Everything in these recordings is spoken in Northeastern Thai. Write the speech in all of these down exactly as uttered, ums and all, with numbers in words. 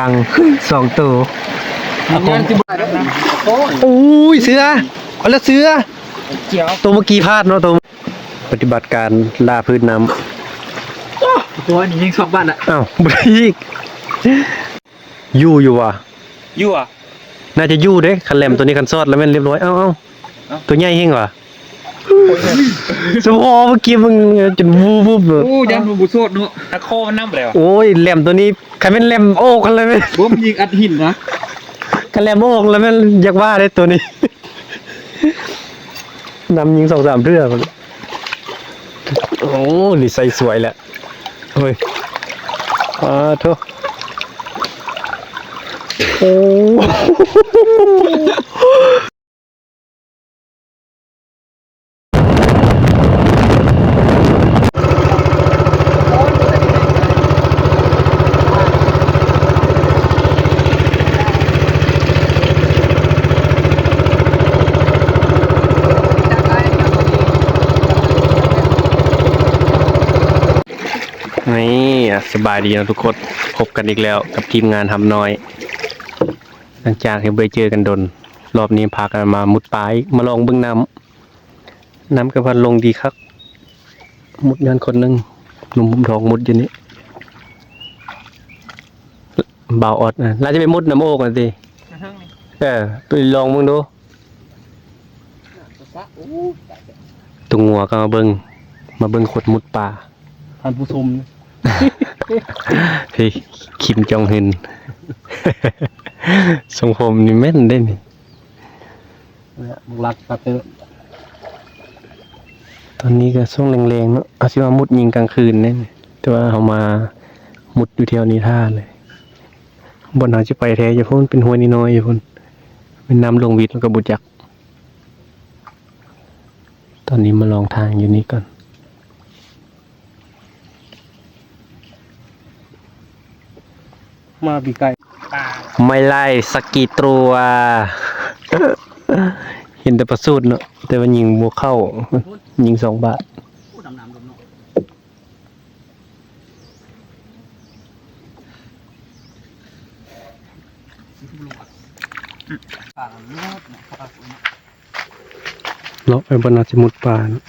อัง สองตัว เอาของ ยังสิบ่ได้แล้ว โอ้ย เสือ เอาละเสือ เจียว ตัวเมื่อกี้พลาดเนาะ ตัว ปฏิบัติการล่าพืชน้ำ โอ้ ตัวนี้ยิงสองบาทละ อ้าว บ่ได้อีก อยู่ อยู่ว่ะ อยู่อ่ะ น่าจะอยู่เด้ คันแหลมตัวนี้ คันซอดแล้วแม่นเรียบร้อย เอ้า เอ้า เอ้า ตัวใหญ่แฮงว่ะ สมพอเมื่อกี้มึงจน วูบๆ เลย โอ้ ยันมันบ่โสดเนาะ ตะโคมันนำแล้ว โอ้ย แหลมตัวนี้ คันแม่นแหลมโอกกันเลยแม่น บ่ มันยิงอัดหินนะ คันแหลมโอกแล้วแม่นอยากว่าได้ตัวนี้ นำยิงสองสามเทื่อ โอ้ นี่ใส่สวยแหละ เฮ้ย อ่า โถ่ โอ้ นี่ อ่ะ สบายดีเนาะทุกคน พบกันอีกแล้วกับทีมงานหำน้อย หลังจากที่บ่ได้เจอกันโดน รอบนี้พากันมามุดป่าอีก มาลองเบิ่งน้ำ น้ำก็พัดลงดีคัก มุดย้อนคนหนึ่ง หนุ่มผมทองมุดอยู่นี่ บ่าวออดนะ เราจะไปมุดน้ำโอกกันสิ เออ ไปลองเบิ่งดู ตัวงัวก็มาเบิ่ง มาเบิ่งคนมุดป่า ท่านผู้ชมนะ เฮ้ย คิมจองฮึน ทรงผมนี่แม่นเด้นี่ เนี่ย บุกลักกระเตอะ ตอนนี้ก็ช่วงแลงๆ เนาะ เอาสิมามุดยิงกลางคืนเนี่ย แต่ว่าเอามามุดอยู่แถวนี้ท่าเลย บ่อนเอาสิไปแท้อยู่พุ้น เป็นห้วยน้อยๆ อยู่พุ้น เป็นน้ำลงวิดแล้วก็บ่จัก ตอนนี้มาลองทางอยู่นี่ก่อน มาปีไก่ ปลา ไม่ไล่สักกี่ตัว เห็นแต่ปลาสูดเนาะ แต่ว่ายิงบ่เข้า ยิงสองบาท เลาะไปบ่น่าสิหมดป่านะ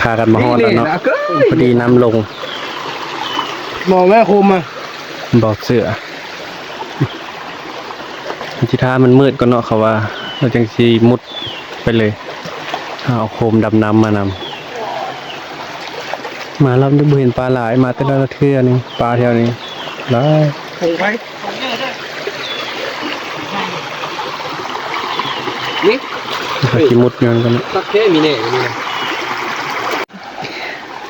พากันมาฮอดแล้วเนาะ นี่แหละนะ พอดีน้ำลง บอกแม่คมอะ บอกเสือ สิท่ามันมืดก่อนเนาะ เขาว่า เราจังสิมุดไปเลย เอาโคมดำน้ำมานำ มารอบนี้บ่เห็นปลาหลาย มาแต่ละเทื่อนี่ ปลาแถวนี้ หลาย โอ้ย นี่ เขาสิมุดย้อนกันเนาะ ตักแค่มีแน่อยู่นี่นะ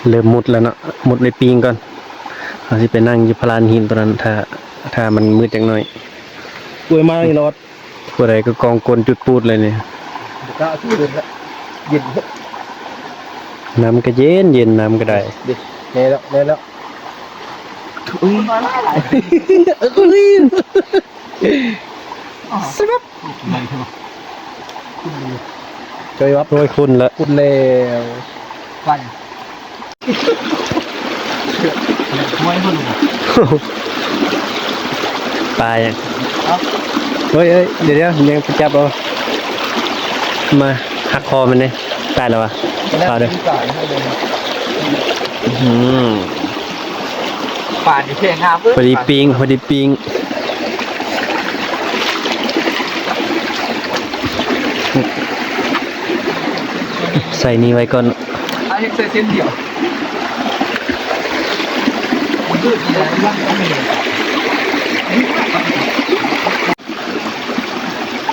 เริ่มมุดแล้วเนาะ มุดในปิงก่อน เราสิไปนั่งอยู่พลานหินตัวนั้น ถ้า ถ้ามันมืดจักหน่อย กล้วยมานี่รอด ผู้ใดก็กองกลจุดปูดเลยเนี่ย กะคือเดินละ เย็น น้ำก็เย็นเย็น น้ำก็ได้ เด็ด แน่แล้ว แน่แล้ว อุ้ย เออ อุ้ย สบับ จอยวับ โอ้ย คุณละ คุณแล้ว ไป ห้วยมัน ปลายัง ครับ เฮ้ยเฮ้ย เดี๋ยวเดี๋ยว ยังไปจับเอา มา หักคอมันเนี่ย ตายแล้ววะ แล้ว ปลาเด้อ ตายให้เลย อืม ปลานี่แพงงามเว้ย พอดีปิ้ง พอดีปิ้ง ใส่นี่ไว้ก่อน อันนี้ใส่เส้นเดียว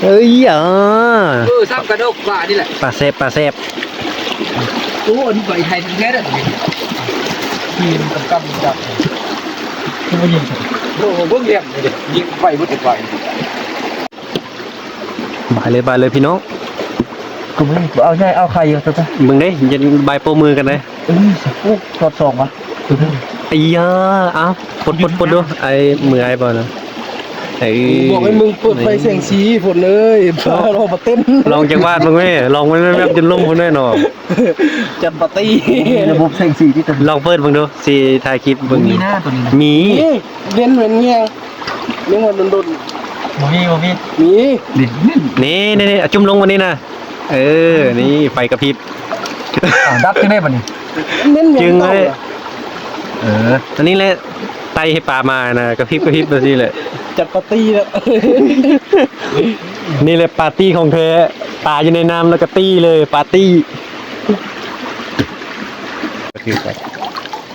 เอ้ยอ่ะ เออ ซ้ำกระดกปลานี่แหละ ปลาแซบ ปลาแซบ โอ้ อันนี้ปลาไทยแท้ๆ เลย นี่มันกำกำจับ โอ้โห เบิ่งเหลี่ยมนี่ดิ ยิงไปบ่ติดไป บายเลย บายเลยพี่น้อง ก็ไม่เอาใหญ่เอาไข่อยู่ตัว เบิ่งเด้ เย็นบ่ายโป้มือกันเด้ เอ้ย โอ้ ทอดสองวะ ไอ้ยา เอ้า ปลด ปลด ปลดดู ไอ้มือไอ้บ่นะ เอ้ย บอกให้มึงเปิดไฟแสงสี ฝนเอ้ย พาเรามาเต้น ลองจังหวัดมึงเว้ย ลองไว้แวบๆ จนล่มพุ่นแน่นอน จัดปาร์ตี้ ระบบแสงสีที่เต็ม ลองเปิดเบิ่งดู สิถ่ายคลิปเบิ่ง มีหน้าตัวนี้ มี นี่ เล่นเหมือนเงี้ย เล่นวันโดนๆ บ่มี บ่มี มี นี่ นี่ นี่ เอาจุ่มลงวันนี้นะ เออ นี่ไฟกระพริบ อ้าว ดับจังได๋บัดนี้ เน้นเหมือน จึงเลย เก่าอะ เออ อันนี้แหละ ไต่ให้ปลามานะ กระพริบกระพริบแบบนี้แหละ จัดปาร์ตี้แล้ว นี่แหละปาร์ตี้ของแท้ ปลาอยู่ในน้ำแล้วก็ตี้เลย ปาร์ตี้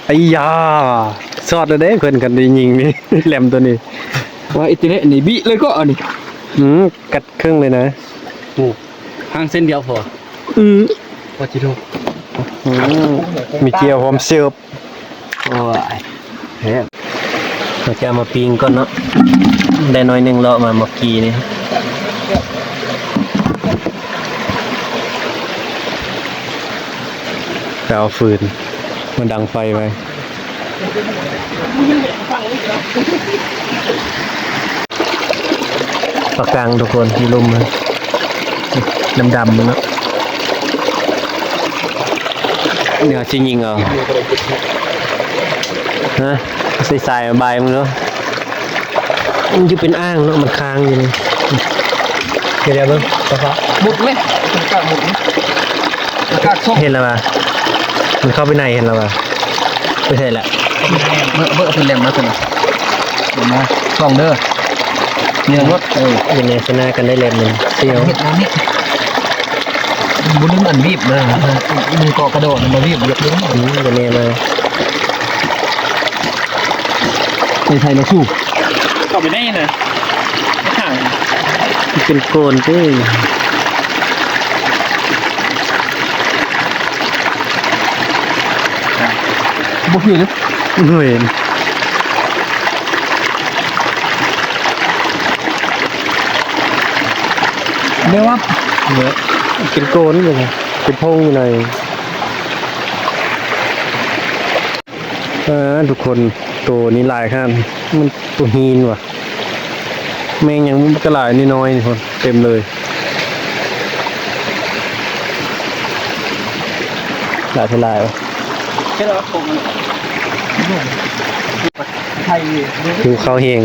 ไอ้ยา ซอดแล้วเด้ เพิ่นกันได้ยิงนี่ แหลมตัวนี้ ว่าไอ้ตัวนี้นี่บิเลยก็อันนี้ อืม กัดครึ่งเลยนะ โอ้ ห่างเส้นเดียวพอ อืม พอจิโท อืม มีเกี๊ยวพร้อมเสิร์ฟ โอ้ย แซ่บ เราจะเอามาปิ้งก่อนเนาะ ได้น้อยหนึ่งเลาะมาเมื่อกี้นี่ ไปเอาฟืนมาดังไฟไว้ ปลากางทุกคน ที่ลุ่มมันดำๆ เนาะ เดี๋ยวสิยิงเอา ฮะ ใส่สายใบมันเนาะ มันจะเป็นอ่างเนาะ มันค้างอยู่นี่ เดี๋ยวๆ เบิ่ง หมุดไหม กล้าหมุดไหม กล้าซก เห็นแล้ววะ มันเข้าไปใน เห็นแล้ววะ ไปใส่ละ เบิ่ง เบิ่งเอาเป็นแหลมมาสินะ เห็นไหม ส่องเด้อ เนี่ยรถ เออ อยู่ในชนะกันได้แหลมหนึ่งเสี่ยว เห็ดน้ำนี่ บุญเรื่องอันบีบนะ มือเกาะกระโดดมันมาบีบยกเรื่อง อืม อยู่ในมา ไปไทยแล้วสู้ เข้าไปได้นะ ข้าง เป็นโกนเด้อ บ่คือเด้อ เห็น เรียกว่า เนี่ย เป็นโกนอยู่นะ เป็นพงอยู่ใน อ่า ทุกคน ตัวนี้หลายขนาด มันตัวหินว่ะ แม่งยังก็หลายน้อยๆ นี่คน เต็มเลย หลายเท่าหลายวะ แค่เราผมไทย หิวข้าวแฮง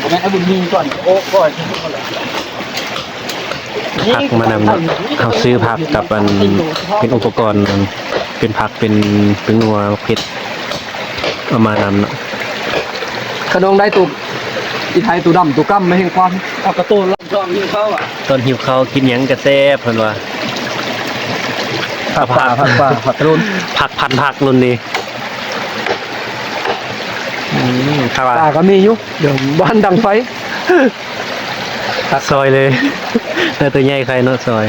ผมแม่นเอาบุญมีก่อน โอ้ ก่อน ผักมานำเนาะ เฮาซื้อผักกับอันเป็นอุปกรณ์ เป็นผัก เป็น เป็นนัว เผ็ด เอามานำเนาะ ขนมได้ตูบ อีไทยตูดำตูกำไม่เห็นความ เอากระตูนลองกินข้าวอ่ะ ตอนหิวข้าวกินหยังกะแซ่บเพิ่นว่า ผักป่า ผักป่า ผักกระโดน ผักพันผักรุ่นนี้ อืม ครับ ป่าก็มีอยู่ เดี๋ยวบ้านดังไฟ ซอยเลย แต่ตัวใหญ่ใครเนาะซอย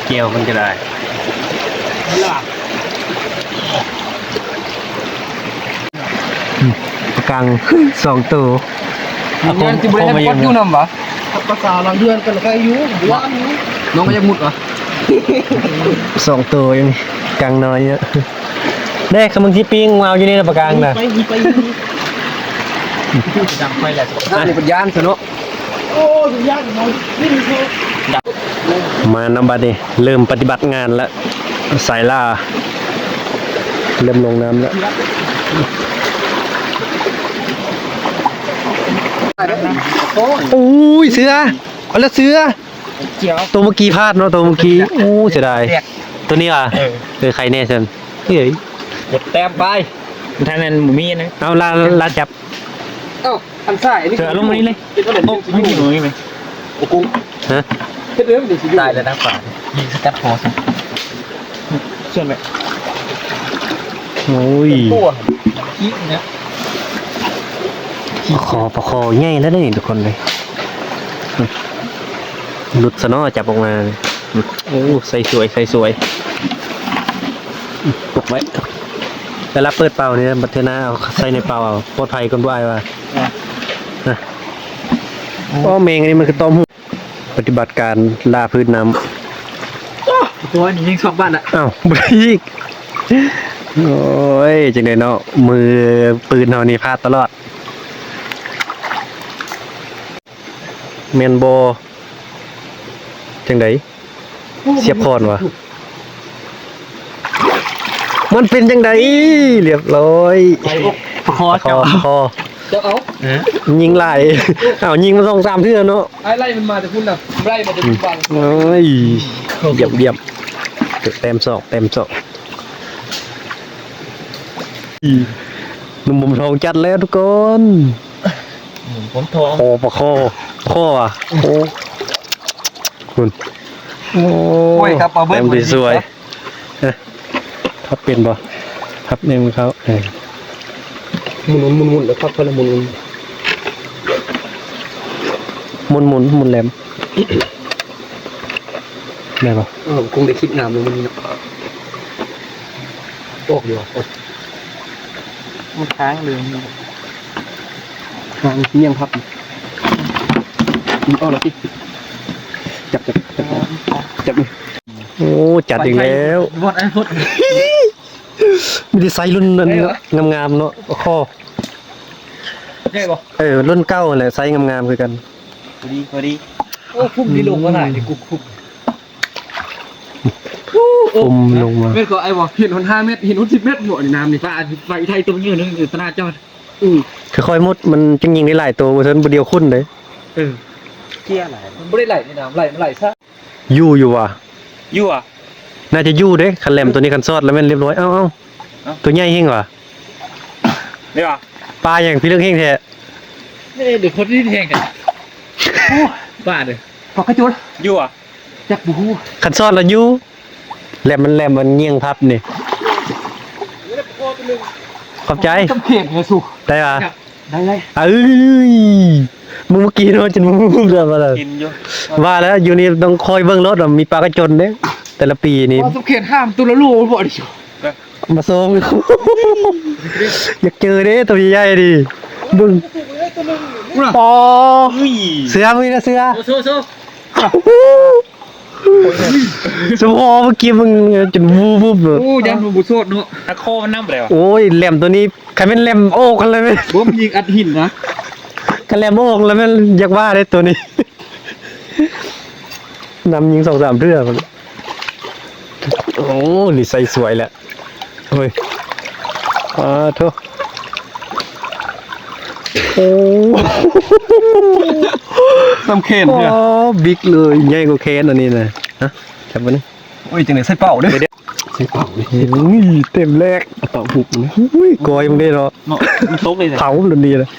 เกี่ยวมันก็ได้ กางสองตัว งานที่บริษัทกดอยู่นำบ่ ภาษาลาวเดือนกันใครอยู่ ว่าอยู่ น้องก็ยังมุดวะ สองตัวเอง กางน้อยเนี่ย เด้ คำมึงที่ปิ้งมาเอาอยู่นี่นะปากกางนะ ไปไปไป ดังไฟแหละ นั่นเป็นย่านซะเนาะ โอ้ยยากเนาะ นี่มันคือ มาเนาะบัดนี้ เริ่มปฏิบัติงานแล้ว สายล่า เริ่มลงน้ำแล้ว โอ้ย เสือ เอาละเสือ เจียว ตัวเมื่อกี้พลาดเนาะ ตัวเมื่อกี้ โอ้ เสียดาย แดก ตัวนี้อ่ะ เออ เออ ใครแน่เชิญ เฮ้ย หมดแต้มไป ท่านนั้นบ่มีนะ เอา ลา ลาจับ เอ้า อันซ้ายนี่ เสือลงมานี่เลย เป็นขนม โอ้ ไม่อยู่ตรงนี้ไหม โอ้กุ้ง ฮะ เฮ็ดเรื่องเดี๋ยวสิ ตายแล้วนะ ป่า ยิงสกัดคอซะ ส่วนแบบ โอ้ย ตัวขี้เนี่ย ปลาคอ ปลาคอใหญ่แล้วนี่ทุกคนเลย หลุดซะเนาะ จับออกมา โอ้ ใส่สวย ใส่สวย ปกไว้ เวลาเปิดเป่านี่นะ บัดเทื่อหน้าเอาใส่ในเป่าเอา ปลอดภัยก่อนบ่อ้ายว่า อ่ะ นะ โอ้ แมงอันนี้มันคือตอมหู ปฏิบัติการล่าพื้นน้ำ ตัวนี้ยิงสองบาทละ อ้าว บ่ได้อีก โอ้ย จังได๋เนาะ มือปืนเฮานี่พลาดตลอด แม่นบ่ จังได๋ เสียบคอนวะ มันเป็นจังได๋ เรียบร้อย ไป คอ คอ เจ้า คอ เจ้าเอา เออ ยิงหลาย อ้าว ยิงมาสองสามเทื่อเนาะ ไอ้ไล่มันมาแต่พุ่นน่ะ ไล่มาแต่พุ่นบัง โอ้ย เยี่ยม เยี่ยม แต้มสอง แต้มสอง อืม หนุ่มผมทองจัดแล้วทุกคน หนุ่มผมทอง คอปะคอ คออ่ะ โอ้ คุณ โอ้ โอ้ยครับ เอาเบิด แต้มที่สวย เอ๊ะ พับเป็นบ่ พับแนวเขา เออ หมุนๆๆๆ แล้วพับเท่านั้น หมุนๆ หมุนๆ หมุนแหลม ได้ปะ เออ คงได้คิดงามเลยมื้อนี้เนาะ ออกอยู่ว่ะ ออก มันค้างเลย อ่ะ เมี่ยงพับ ออกแล้วสิ จับ จับ จับ จับนี่ โอ้ จัดอีกแล้ว บอดไอ้พด มีแต่ไซส์รุ่นนั้น ได้เหรอ งามๆ เนาะ คอ ใหญ่ปะ เออ รุ่นเก่านั่นแหละ ไซส์งามๆ คือกัน พอดี พอดี โอ้ คุ้มที่ลงมาหลายนี่ กูคุ้ม อุ้มลงมา เม็ดก็ไอ้บ่ เห็นหนห้าเมตร เห็นหนสิบเมตร บ่ น้ำนี่ ปลา ปลาอีไทยตัวนี้หนึ่งอยู่ตลาดเจ้า อืม ค่อยๆ มุด มันจึงยิงได้หลายตัว บ่ซั้นบ่เดียวคุ้นเด้ เออ เกี้ยหลาย มันบ่ได้ไหลในน้ำ ไหล มันไหลซะ อยู่ อยู่ว่ะ อยู่อ่ะ น่าจะอยู่เด้ คันแหลมตัวนี้คันซอดแล้วแม่นเรียบร้อย เอ้า เอ้า เอ้า ตัวใหญ่แฮงว่ะ นี่ว่ะ ปลาหยังพี่เลือกแฮงแท้ เอ้ย เดี๋ยวคนที่แฮงเนี่ย โอ้ ปลาเด้อ ปลากระจุด อยู่อ่ะ จักบ่ฮู้ คันซอดแล้วอยู่ แหลมมันแหลมมันเงี่ยงพับนี่ ขอบใจ สำเข็มเนี่ยสุ ได้ปะ ได้ ได้ เอ้ย มึงเมื่อกี้เนาะ จนมึงพูดอะไรมาเลย กินอยู่ ว่าแล้วอยู่นี่ต้องคอยเบิ่งรถอะ มีปลากระจนเด้ แต่ละปีนี่ ว่าสำเข็มห้ามตัวละโลบ่ดิ มาส่ง อยากเจอเด้ ตัวใหญ่ๆ ดิ เบิ่ง ปอ เฮ้ย เสือ มึงนะเสือ โอ้โซโซ สมพอเมื่อกี้มึงจนวูบๆ เลย โอ้ ยันมันบ่โซดเนาะ ถ้าคอมันนำแล้ว โอ้ย แหลมตัวนี้ ใครเป็นแหลมโอกกันเลยเว้ย บ่ มันยิงอัดหินนะ คันแหลมโอกแล้วแม่นอยากว่าได้ตัวนี้ นำยิงสองสามเทื่อมัน โอ้ นี่ใส่สวยแหละ เฮ้ย อ่า โถ่ โอ้ สำเข็มเนี่ย โอ้ บิ๊กเลย ใหญ่กว่าแขนอันนี้นะ ฮะ จับมันนี่ โอ้ย จังได๋ใส่เป้าเด้อ ใส่เป้าเด้อ อุ้ย เต็มแรก เป้าหุบนะ อุ้ย กอยมึงได้เนาะ เนาะ มันตกเลยเนี่ย เผามันดีเลย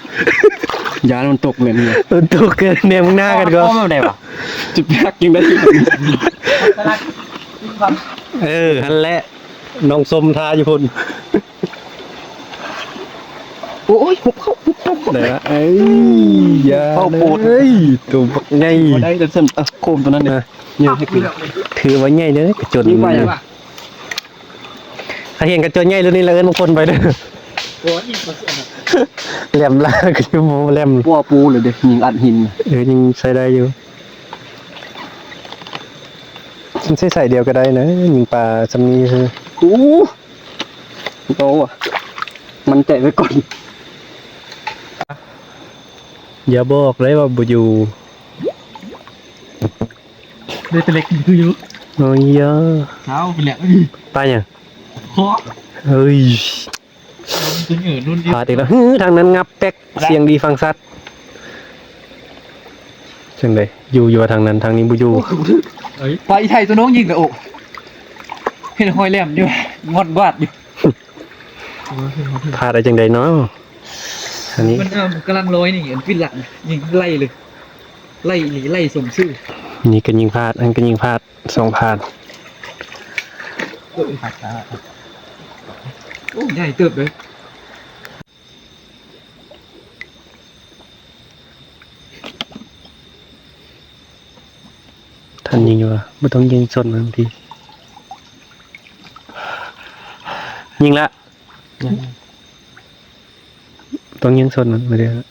ยานมันตกเลยนี่ มันตกกันแนวมึงหน้ากันก็ พ่อแม่ไหนวะ จุดยักษ์ยังได้ เออ นั่นแหละ น้องส้มทาอยู่พุ่น โอ้ย หุบเข้า หุบเข้า ไหนวะ เอ้ย อย่า เข้าโพด เอ้ย ตัวบักใหญ่ บ่ได้แต่เส้น เอ้า โคมตัวนั้นเนี่ย อ่ะ เนี่ยให้กิน ถือว่าใหญ่เด้อกระจน ยิงไปอ่ะ ถ้าเห็นกระจนใหญ่รุ่นนี้แล้วเอิ้นบางคนไปเด้อ โอ้ย แหลมลากก็อยู่บ่แหลม ปัวปูเลยเด้ ยิงอัดหิน เออ ยิงใช้ได้อยู่ มันใช้สายเดียวก็ได้นะ ยิงปลาซำนี้คือ โอ้ โตว่ะ มั่นใจไว้ก่อน อย่าบอกเลยว่าบ่อยู่ ได้แต่เล็กคืออยู่ โอ้ยเยอะ เท้าไปแล้ว ปลาหยัง เคาะ เฮ้ย มันจะเหงื่อนุ่นดิ พลาดอีกแล้ว ฮือ ทางนั้นงับแป๊ก เสียงดีฟังชัด จังได๋ อยู่ อยู่ว่าทางนั้น ทางนี้บ่อยู่ เอ้ย ปลาอีไทยตัวน้องยิงเลยโอ้ เห็นหอยแหลมอยู่ งอนบาดอยู่ พลาดได้จังได๋เนาะ อันนี้ มัน เอ่อ กำลังลอยนี่ อันปิ้นหลัง ยิงไล่เลย ไล่อีหลี ไล่สมซื่อ นี่ก็ยิงพลาด อันก็ยิงพลาด สองพลาด โอ้ ใหญ่เติบเลย ทันยิงอยู่วะ บ่ต้องยิงสดมันที ยิงละ ยัง ต้องยิงสดมันบ่ได้ละ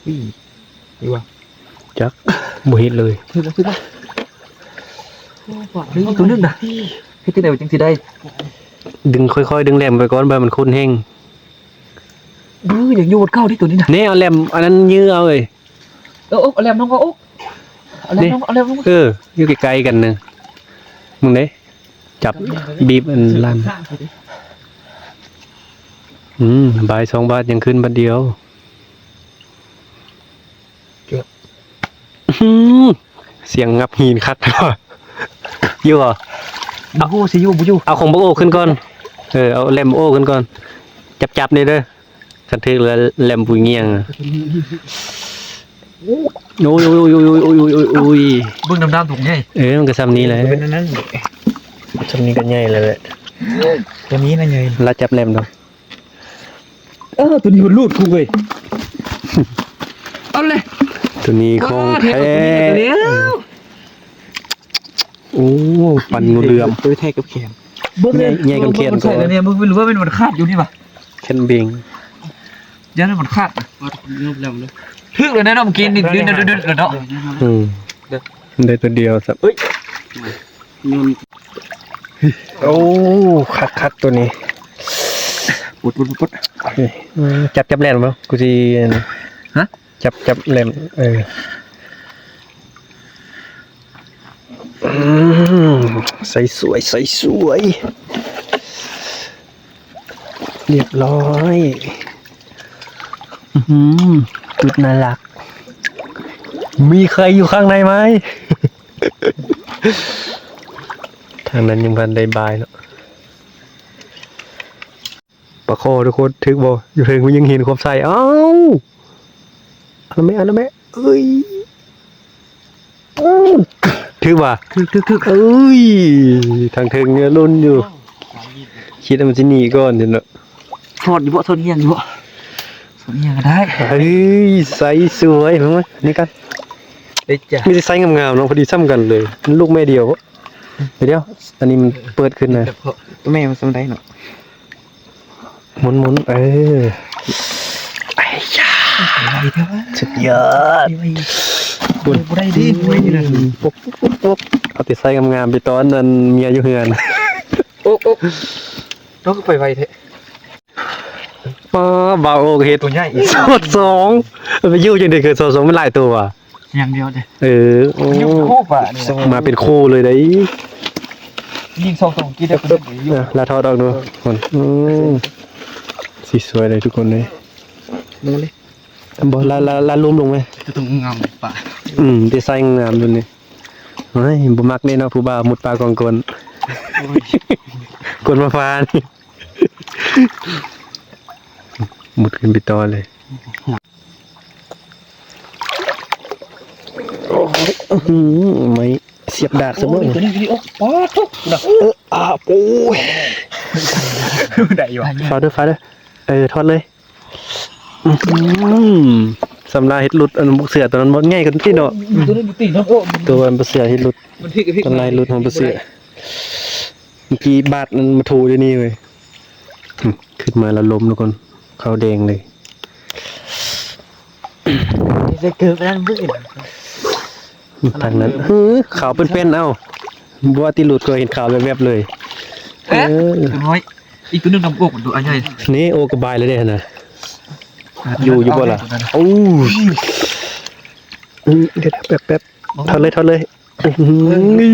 อุ้ย นี่วะ จัก บ่เห็นเลย ถือแล้ว ถือแล้ว โอ้ ปาด เฮ้ย ตัวนึงนะ เฮ็ดจั่งใด๋จั่งสิได้ ดึง ค่อยๆ ดึงแหลมไปก่อน บ่ให้มันคมแฮง เออ อยากอยู่บนเก้าที่ตัวนี้นะ นี่เอาแหลมอันนั้นยื้อเอาเอ้ย เออ โอ๊ก เอาแหลมน้องก็โอ๊ก เอาแหลมน้อง นี่ เอาแหลมน้อง เออ อยู่ใกล้ๆ กันนะ มึงเด้ จับ จับ บีบอันลั่น ข้างไปดิ อืม บาทสองบาทยังขึ้นบาทเดียว เกือบ อื้อหือ เสียงงับหินคัก อยู่บ่ บ่ฮู้สิอยู่บ่อยู่ เอาของบักโอขึ้นก่อน เออ เอาแหลมโอขึ้นก่อน จับๆ นี่เด้อ คันถืกแล้วแหลมปุยเงี่ยงอะ โอ้ย โอ้ย โอ้ย โอ้ย เบิ่งดำๆ ถุงใหญ่ เออ มันก็ส่ำนี้แหละ เป็นอันนั้น ส่ำนี้ก็ใหญ่แล้วแหละ ตัวนี้นะใหญ่ แล้วจับแหลมดู เออ ตัวนี้มันรูดคุกเว้ย เอาเลย ตัวนี้ของแท้ ว้า แท้ ตัวนี้แล้ว โอ้ ปันงูเหลือม ตัวแท้กับแขน เบิ่งเลย ใหญ่ ใหญ่กับแขน มันใส่แล้วเนี่ย มึงไม่รู้ว่ามัน มันขาดอยู่นี่ปะ แขนเบง ย่านมันขาด ว่าแต่คนเริ่มแล้วเลย ถืกเลยนะเนาะ เมื่อกี้นี่ ดึงๆๆๆ เนาะ อืม ได้ตัวเดียวสัก เอ้ย โอ้ คักๆ ตัวนี้ ปุ๊ดปุ๊ดปุ๊ดปุ๊ด เฮ้ย อืม จับ จับแหลมบ่ กูสิ ฮะ จับ จับแหลม เออ อืม ใส่สวย ใส่สวย เรียบร้อย อื้อหือ จุดน่ารัก มีใครอยู่ข้างในไหม ทางนั้นยังบ่ทันได้บายเนาะ ปลาคอทุกคน ถืกบ่ อยู่เทิงมันยังเห็นความใส เอ้า อันนั้นแม่ อันนั้นแม่ เอ้ย ถืกบ่ ถืก ถืก ถืก เอ้ย ทางเทิงเนี่ยลุ้นอยู่ คิดว่ามันสิหนีก่อนเนาะ ถอดอยู่บ่ ถอดเงี้ยงอยู่บ่ ถอดเงี้ยงก็ได้ เฮ้ย ใสสวย เห็นไหม นี่กัน เอ้ยจ้ะ มีแต่ใสงามๆ เนาะ พอดีส่ำกันเลย มันลูกแม่เดียว เดี๋ยว อันนี้มันเปิดขึ้นนะ แม่มันส่ำได้เนาะ หมุนๆ เออ ไอ้ยา สุดยอด บ่ได้ดิ บ่ได้ดิ ปุ๊บปุ๊บปุ๊บปุ๊บ เอาแต่ใสงามๆ ไปตอนนั้นเมียอยู่เฮือน โอ๊ก โอ๊ก ต้องไปไวแท้ ป้า บ่าวโอ๊กเฮ็ด ตัวใหญ่ สอดสอง ไปอยู่จั่งใด๋คือสอดสอง มันหลายตัวว่ะ อย่างเดียวเด้ เออ โอ้ อยู่คู่ป่ะนี่ มาเป็นคู่เลยเด้ ยิงสองตัวเมื่อกี้เด้ เพิ่นอยู่ อ่ะ ลาทอดออกดู อืม สีสวยเลยทุกคนเลย ลงเลย บ่ ลา ลา ลาลุ่มลงไหม จะต้องงามป่ะ อืม ดีไซน์งามดูนี่ เฮ้ย บ่มักเด้เนาะ ผู้บ่าวมุดป่ากองกล โอ้ย กลมาฟ้านี่ มุดขึ้นไปต่อเลย โอ้ย อื้อหือ ไม้เสียบดากซะบ่ โอ้ย ตัวนี้วิดีโอ ป๊าดทุกนะ เออ อ่า โอ้ย ได้อยู่ ฟาดเด้อ ฟาดเด้อ เออ ทอดเลย อื้อหือ สำลาเฮ็ดหลุด อันบักเสือตัวนั้นบ่ ใหญ่กว่านี้เนาะ ตัวนี้มันตีนเนาะ โอ้ ตัวอันบักเสือเฮ็ดหลุด มันพลิกกับพลิก สำลาเฮ็ดหลุดของบักเสือ เมื่อกี้บาดมันมาถูอยู่นี่เว้ย อืม ขึ้นมาแล้วล้มทุกคน ขาวแดงเลย จะเกิดอะไรขึ้น ทางนั้น เฮ้อ ขาวเป็นๆ เอ้า บ่ว่าติหลุดก็เห็นขาวแวบๆ เลย เอ๊ะ เออ ตัวน้อย อีกตัวหนึ่งดำอกมันดูอันใหญ่ นี่ โอ้ กระบายเลยเด้นะ อยู่ อยู่บ่ล่ะ เอา โอ้ย อืม เดี๋ยวๆ แป๊บๆ ถอดเลย ถอดเลย อื้อหือ นี่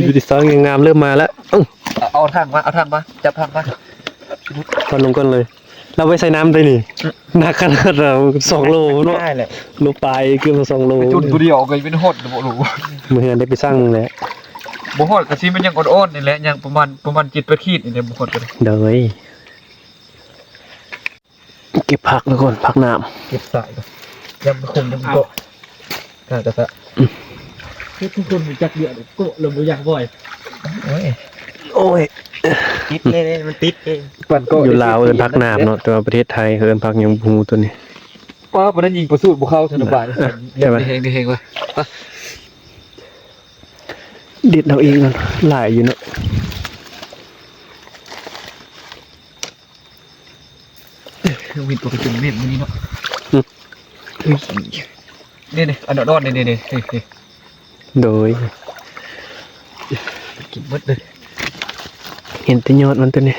ดูดิ สาวงามๆ เริ่มมาแล้ว เอ้า เอา เอาถังมา เอาถังมา จับถังมา ถอดลงก่อนเลย เราไว้ใส่น้ำได้นี่ หนักขนาดเรา สองโลเนาะ ได้แหละ โลปลาย เกือบสองโล ไปจุ่มตัวเดียวก็เป็นฮอดบ่รู้ มื้อเฮือนได้ไปสั่งแหละ บ่ฮอดกะสิมันยังอ่อนๆ นี่แหละ ยังประมาณ ประมาณเจ็ดแปดขีดนี่แหละ บ่ฮอดกะ โดย เก็บผักทุกคน ผักน้ำ เก็บสายก่อน ยังบ่คงยังบ่เกาะ อ่ะ กะซะ อืม ทุกคนรู้จักเดือด เกาะแล้วบ่อยากบ่อย โอ้ย โอ้ย ติดเลย มันติดเลย ปั่นเกาะ อยู่ลาวเอิ้นผักน้ำเนาะ แต่ว่าประเทศไทยเอิ้นผักหยังบ่ฮู้ตัวนี้ ป้า ปานนั้นยิงประสูติบ่เข้าธนบัตร อ่ะ ใช่ไหม เฮงๆ เฮงๆ ว่ะ เด็ดเอาเองก่อน หลายอยู่เนาะ วินปกติเม็ดมันนี่เนาะ อืม อุ้ย นี่นี่อันดอนๆนี่นี่นี่นี่นี่ โดย กินหมดเลย เห็นแต่ยอดมันตัวนี้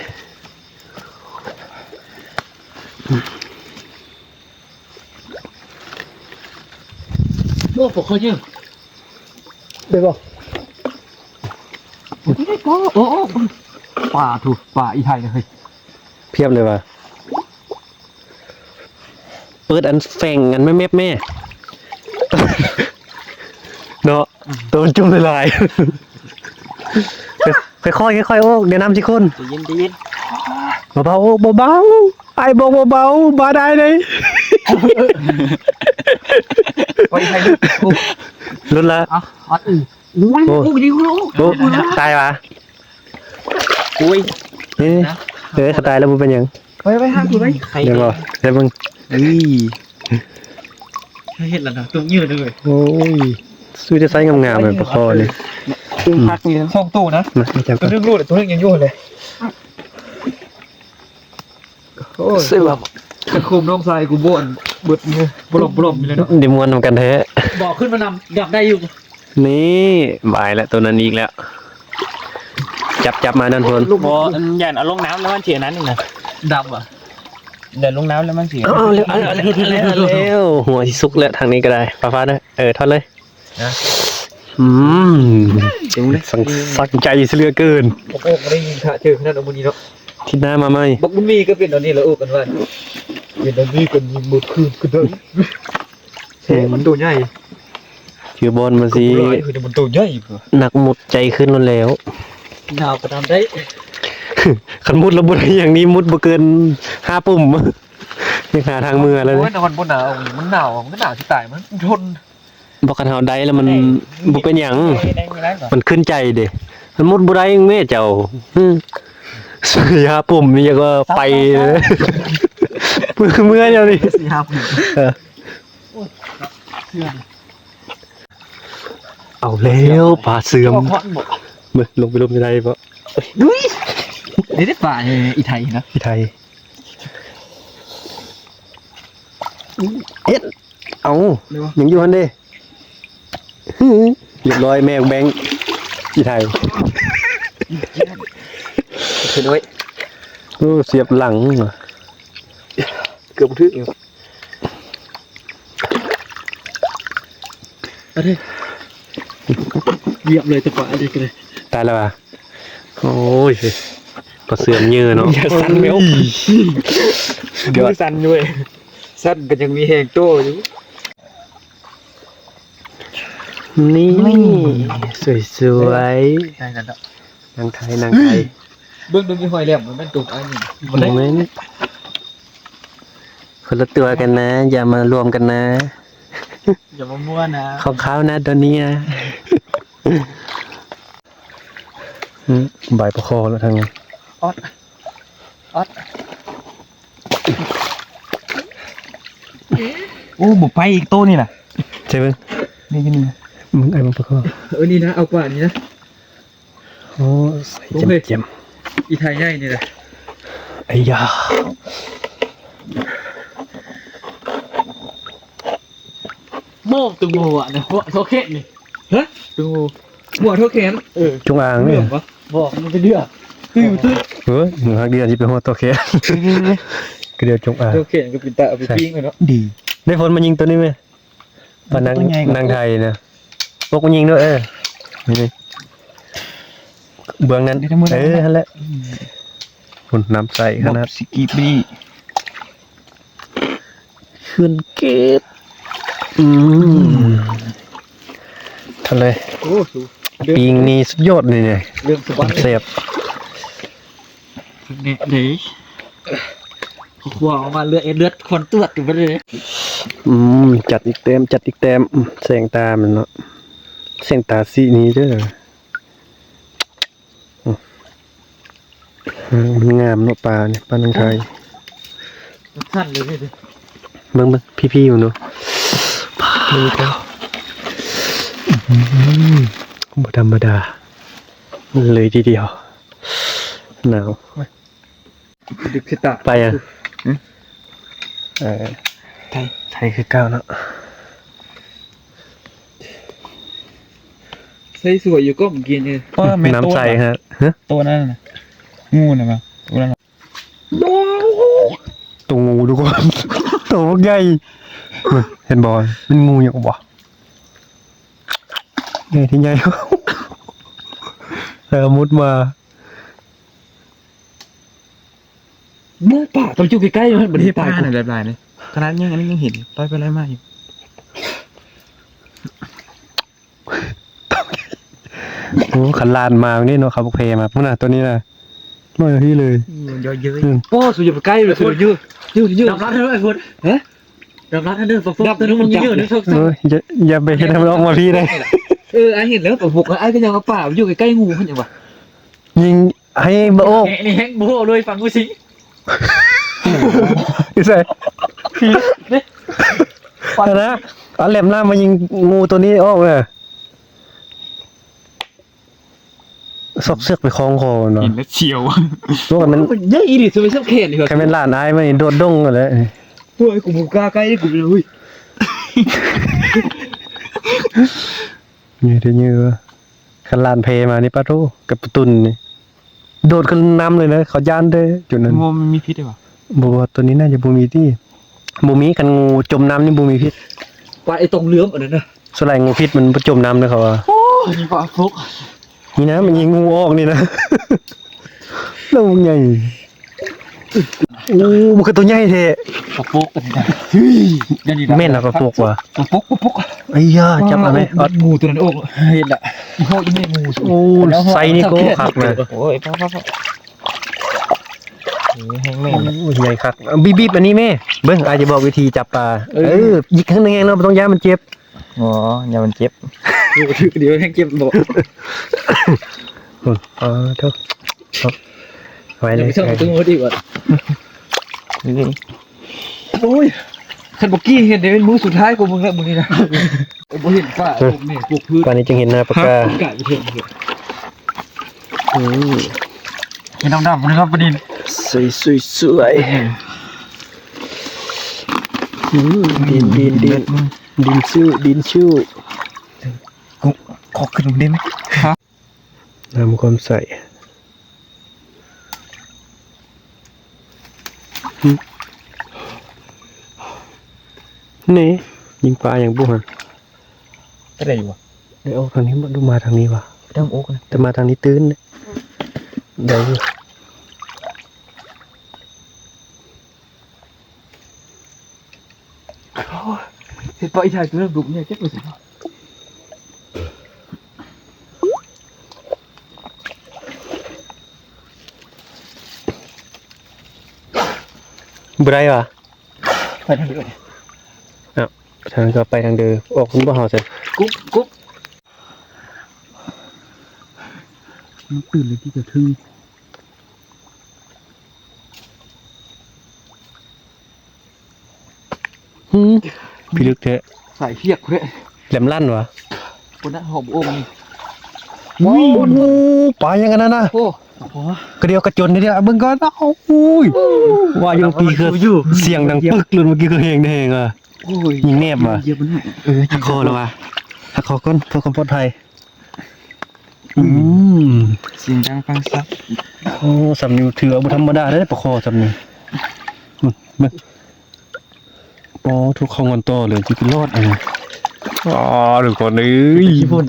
โอ้ ปลาคอเยอะ ได้บ่ โอ้โอ้โอ้ ปลาถูก ปลาอีไทยนะเฮ้ย เพียบเลยว่ะ เปิดอันแฝงอันแม่แม่แม่ เนาะ ตัวมันจุ่มหลายๆ ค่อยๆ ค่อยๆ โอ้ เดี๋ยวน้ำสิข้น ใจเย็นใจเย็น เบาๆ โอ้ เบาๆ ไอ้บอกเบาๆ บ่ได้เลย ไปไทยลูก ลุ้นละ อ่ะ อัดอือ โอ้ โอ้ ดีกว่า โอ้ ตายวะ อุ้ย เอ้ย นะ เอ้ย เขาตายแล้วบ่เป็นหยัง ไปไปหากูไป เดี๋ยวบ่ เดี๋ยวมึง อุ้ย เห็นแล้วนะ ตุ้มยืดเลย โอ้ย สู้จะไซส์งามๆ แบบปลาคอนี่ ตุ้มพักนี่ สองตัวนะ นะ จับ ตัวหนึงรูด ตัวหนึงยังอยู่เลย โอ้ย เสียแบบ ตะคุมน้องชายกูบ่นเบิดเนี่ย บ่หลบบ่หลบอยู่เลยเนาะ ได้ม่วนนำกันแท้ บอกขึ้นมานำ อยากได้อยู่ นี่ บายแล้ว ตัวนั้นอีกแล้ว จับ จับมาด้านบน บ่ อันย่านเอาลงน้ำแล้วมันเสียนั้นนี่นะ ดำอ่ะ เดี๋ยวลงน้ำแล้วมันเสีย เอาแล้ว เอาแล้ว เอาแล้ว หัวสิสุกแล้ว ทางนี้ก็ได้ ฟ้าๆ เด้อ เออ ทอดเลย นะ อืม สัง สังใจเสียเหลือเกิน โอ้โห บ่ได้ยินค่ะ เจอขนาดนั้นมื้อนี้เนาะ อาทิตย์หน้ามาใหม่ บักบุญมีก็เป็นอันนี้แหละ โอ้ กันว่า เป็นอันนี้กันยิงหมดคืนก็ได้ เฮ้ย มันตัวใหญ่ คือบอลมาสิ หลายคือมันตัวใหญ่กว่า หนักหมดใจขึ้นแล้ว หนาวกระดำได้ คันมุดแล้วบ่ได้อย่างนี้ มุดบ่เกินห้าปุ่ม ยังหาทางเมือแล้ว โอ้ย นะ แต่มันบ่หนาว มันหนาว มันก็หนาวที่ตาย มันทน บ่ คันเฮาได้แล้วมัน เอ้ย บ่เป็นหยัง ได้ ได้ ได้ก่อน มันขึ้นใจเด้ มันมุดบ่ได้แม่เจ้า อืม ห้าปุ่มนี่ยังก็ไป เมื่อ เมื่อเจ้านี่ สี่ห้าปุ่ม เออ โอ้ย เชื่อดิ เอาแล้ว ปลาเสื่อม ออกฮอดบ่ เบิ่ง ลงไปลมจะได้บ่ ดุ้ย เดี๋ยวได้ปลาเนี่ย อีไทยนะ อีไทย เอ็ด เอา เดี๋ยว ยังอยู่หั่นเด้ เรียบร้อย แม่แบงค์ อีไทย ขึ้นไว้ โอ้ เสียบหลังว่ะ เกือบบ่ถึงอยู่ เอาดิ เหยียบเลยตะปาดิเลย ตายแล้วว่ะ โอ้ย ปลาเสื่อมเยอะเนาะ อย่าสั่นแมว เดี๋ยว มือสั่นอยู่เว้ย สั่นก็ยังมีแฮงโตอยู่ นี่ สวยๆ ได้แล้วเนาะ นางไทย นางไทย เบิ่งดูมีหอยแหลม มันเป็นตุกอันนี้ บ่ได้ โมเมนต์ คนละตัวกันนะ อย่ามารวมกันนะ อย่ามามวลนะ ของเขานะตัวเนี้ย อืม ใบปะคอแล้วทางนี้ ออด ออด โอ้ บ่ไปอีกโตนี่น่ะ ใช่เบิ่ง นี่ นี่ มึงไอ้มันปะคอ เออ นี่นะ เอากว่านี้นะ โอ้ ใส่ โอเค เจียมๆ อีไทยใหญ่นี่แหละ ไอ้ยา โม่ตึงหัวเนี่ย หัวโทเค็นนี่ ฮะ ตึงหัว หัวโทเค็น เออ จงอางเนี่ย เหลืองปะ บอกมันเป็นเดือด คืออยู่ตึก เฮ้ย มึงหักเดียวที่เป็นหัวโทเค็น นี่ๆๆ ก็เดียวจงอาง โทเค็นก็เป็นตาเอาไปปิ้งเลยเนาะ ดี ได้ฝนมายิงตัวนี้ไหม ปลานัง ตัวใหญ่กว่า นางไทยนะ พวกมันยิงด้วย เออ นี่ เบื้องนั้น เดี๋ยวจะมือ เออ นั่นแหละ อืม คุณน้ำใสขนาด สกิปปี้ ขึ้นเก็บ อืม ทะเล โอ้โห ปิ้งนี่สุดยอดเลยเนี่ย เรื่องสะบัด แซ่บ เนี่ยเด้ ครัวออกมาเลือด เลือดควันตรวจอยู่บ่ได้เลย อืม จัดอีกแต้ม จัดอีกแต้ม อืม แสงตามันเนาะ แสงตาสีนี้เด้อ อืม อืม มันงามเนาะ ปลาเนี่ย ปลานังไทย สั้นเลยพี่ เบิ่ง เบิ่ง พี่ๆ อยู่เนาะ อืม บ่ธรรมดา เลยทีเดียว หนาว ดึกสิตา ไปอ่ะ หึ เออ ไทย ไทยคือเก่าเนาะ ใส่สวยอยู่ก็เมื่อกี้นี่ ว่าแม่น น้ำใส ตัว ฮะ ฮะ ตัวนั้นน่ะ งูน่ะมา ตัวนั้นน่ะ ตัวงูทุกคน ตัวใหญ่ เห็นบ่ เป็นงูอย่างบ่ ใหญ่ที่ใหญ่ แล้วมุดมา เมื่อป่าต้องอยู่ใกล้ๆมัน นี่ ปลา ปลาน่ะ หลายๆนี่ ขนาดยัง อันนี้ยังเห็น ลอยไปลอยมาอยู่ โอ้ คันลานมานี่เนาะ ครับ โอเคมา พุ่นน่ะ ตัวนี้น่ะ มาที่เลย อืม เยอะๆ อืม โอ้ สุดอย่าไปใกล้เลย สุดยืด ยืด ยืด ดับร้อนให้ด้วย พุทธ ฮะ ดับร้อนให้ด้วย ปลาฟก ดับ ตัวนี้มันเยอะๆนะ เออ อย่า อย่าไปเฮ็ดให้มันออกมาพี่ได้ เออ ไอ้เห็นแล้ว ปลาฟก ไอ้ก็ยังเอาป่าอยู่ใกล้ๆงู เห็นปะ ยิงให้บ่ออก นี่แฮงบ่เลย ฟังกูสิ นี่ใส่ นะ เอาแหลมหน้ามายิงงูตัวนี้ออกเลย ซอกเสือกไปคล้องคอเนาะ เห็นแล้วเสียว พวกมัน มันใหญ่ดิ จะไปสักแขนดีกว่า ใครเป็นหลานอ้ายมันโดดดงกันเลย โอ้ย กูบ่กล้าใกล้ดิ กูเลย เฮ้ย นี่เดี๋ยวนี้วะ คันหลานเพมานี่ ปะโถ กับปะตุนนี่ โดดขึ้นน้ำเลยนะ เขาย่านเด้อ จุดนั้น งูมันมีพิษด้วยวะ บ่ บ่ ตัวนี้น่าจะบ่มีที่ บ่มี คันงูจมน้ำนี่บ่มีพิษ ปลาไอ้ตรงเหลือมอันนั้นนะ ส่วนใหญ่งูพิษมันบ่จมน้ำเลยเขาว่า โอ้ย นี่ปลาฟก นี่นะ มันยิงงูออกนี่นะ แล้วมันใหญ่ โอ้ มันคือตัวใหญ่แท้ ปลาฟกอันนี้นะ เฮ้ย นั่นนี่นะ แม่นนะ ปลาฟกว่ะ ปลาฟก ปลาฟก ไอ้ย่า จับเอาไหม เอา เอา งูตัวนั้นออก เห็นละ อีพ่ออีแม่งู โอ้ ไซส์นี่ก็คักนะ โอ้ย พ่อ พ่อ พ่อ นี่แห้งแม่ง โอ้ย ใหญ่คัก บีบๆ อันนี้แม่ เบิ่ง อ้ายจะบอกวิธีจับปลา เออ เออ หยิกข้างในแห้งเนาะ บ่ต้องย่านมันเจ็บ อ๋อ อย่ามันเจ็บ โอ้ ถือเดี๋ยวแห้งเจ็บบ่ อ๋อ โทษ ครับ ไว้เลย อย่าไปส่องประตูดีกว่า นี่ โอ้ย คันบ่กี้เห็นได้เป็นมื้อสุดท้ายของมึงแล้ว มื้อนี้นะ โอ้ บ่เห็นป่า เออ พวกนี่ พวกพืช ป่านนี้จึงเห็นหน้าปลาก้า ฮะ กะไปเถอะ อืม เห็นดำๆ นะครับ ปลานิล สวยๆ สวยๆ อืม ดิน ดิน ดิน ดินสู้ ดินสู้ กูขอขึ้นได้ไหม ฮะ น้ำความใส นี่ ยิงปลาอย่างบุหัน อะไรอยู่วะ ได้ออกทางนี้บ่ ดูมาทางนี้วะ ไปทางอกนะ แต่มาทางนี้ตื้นเนี่ย ได้อยู่ โอ้ย เห็นปลาอีไทยตัวนั้นดุเนี่ย เจ็บเลยสิ บ่ได้วะ ไปทางเดียว อ้าว ทางก็ไปทางเดิม ออกคุณบ่เฮาซั่น กุ๊บ กุ๊บ มันตื่นเลยที่จะถึง หืม พิลึกแท้ สายเพียกเว้ย แหลมลั่นวะ คนนั้นหอบโอ่งนี่ อุ้ย โอ้โห ปลายังกันนะนะ โอ้โห กระเดียวกระจนนิดเดียว เบิ่งก่อน เอ้า อุ้ย ว่าอยู่เมื่อกี้คือ อยู่ เสียงดังปึกเลย เมื่อกี้คือแฮงแฮงอ่ะ โอ้ย ยิงแนบว่ะ เหยียบมันให้ เออ หักคอแล้วว่ะ หักคอก่อน เพื่อความปลอดภัย อืม เสียงดังฟังชัด โอ้ สำนีถือว่าบ่ธรรมดาเด้อ ปลาคอสำนี อืม เบิ่ง ปอทุกเขางอนต่อเลย จิไปรอดอ่ะ อ๋อ ทุกคนเอ้ย ขี้ฝุ่น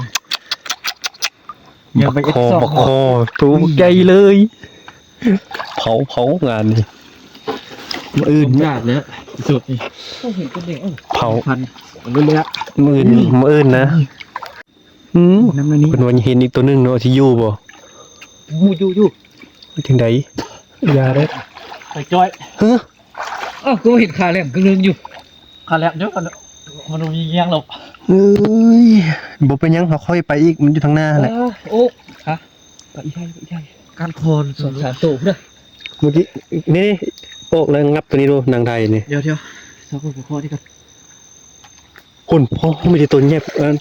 อย่าไป บักคอ เอ็ดซอก บักคอ ตัวใหญ่เลย เผา เผางานนี่ มื้ออื่น สมยากแล้ว สุดนี่ ต้องเห็นตัวเด็ก เอ้า เผา พัน เอาเรื่อยๆ มื้ออื่น มื้ออื่นนะ อืม น้ำในนี้ เพิ่นว่าเห็นอีกตัวหนึ่งเนาะ สิอยู่บ่ อยู่ อยู่ อยู่ ไปถึงใด อย่าเด้อ ไปจ้อย ฮะ เอ้า ก็เห็นขาแหลมกึ่งหนึ่งอยู่ ขาแหลมเดี๋ยวก่อน มันมีเงี้ยงหลบ เอ้ย บ่เป็นหยัง เราค่อยไปอีก มันอยู่ทางหน้าแหละ เออ โอ้ ฮะ ไปอีกไทย ไปอีกไทย การคอน สองสามตัวพุ้นนะ เมื่อกี้ นี่ ออกแล้วงับตัวนี้ดู นางไทยนี่ เดี๋ยว เดี๋ยว สองตัวข้อที่กัน คุณพ่อไม่ได้ตัวเงียบ เออ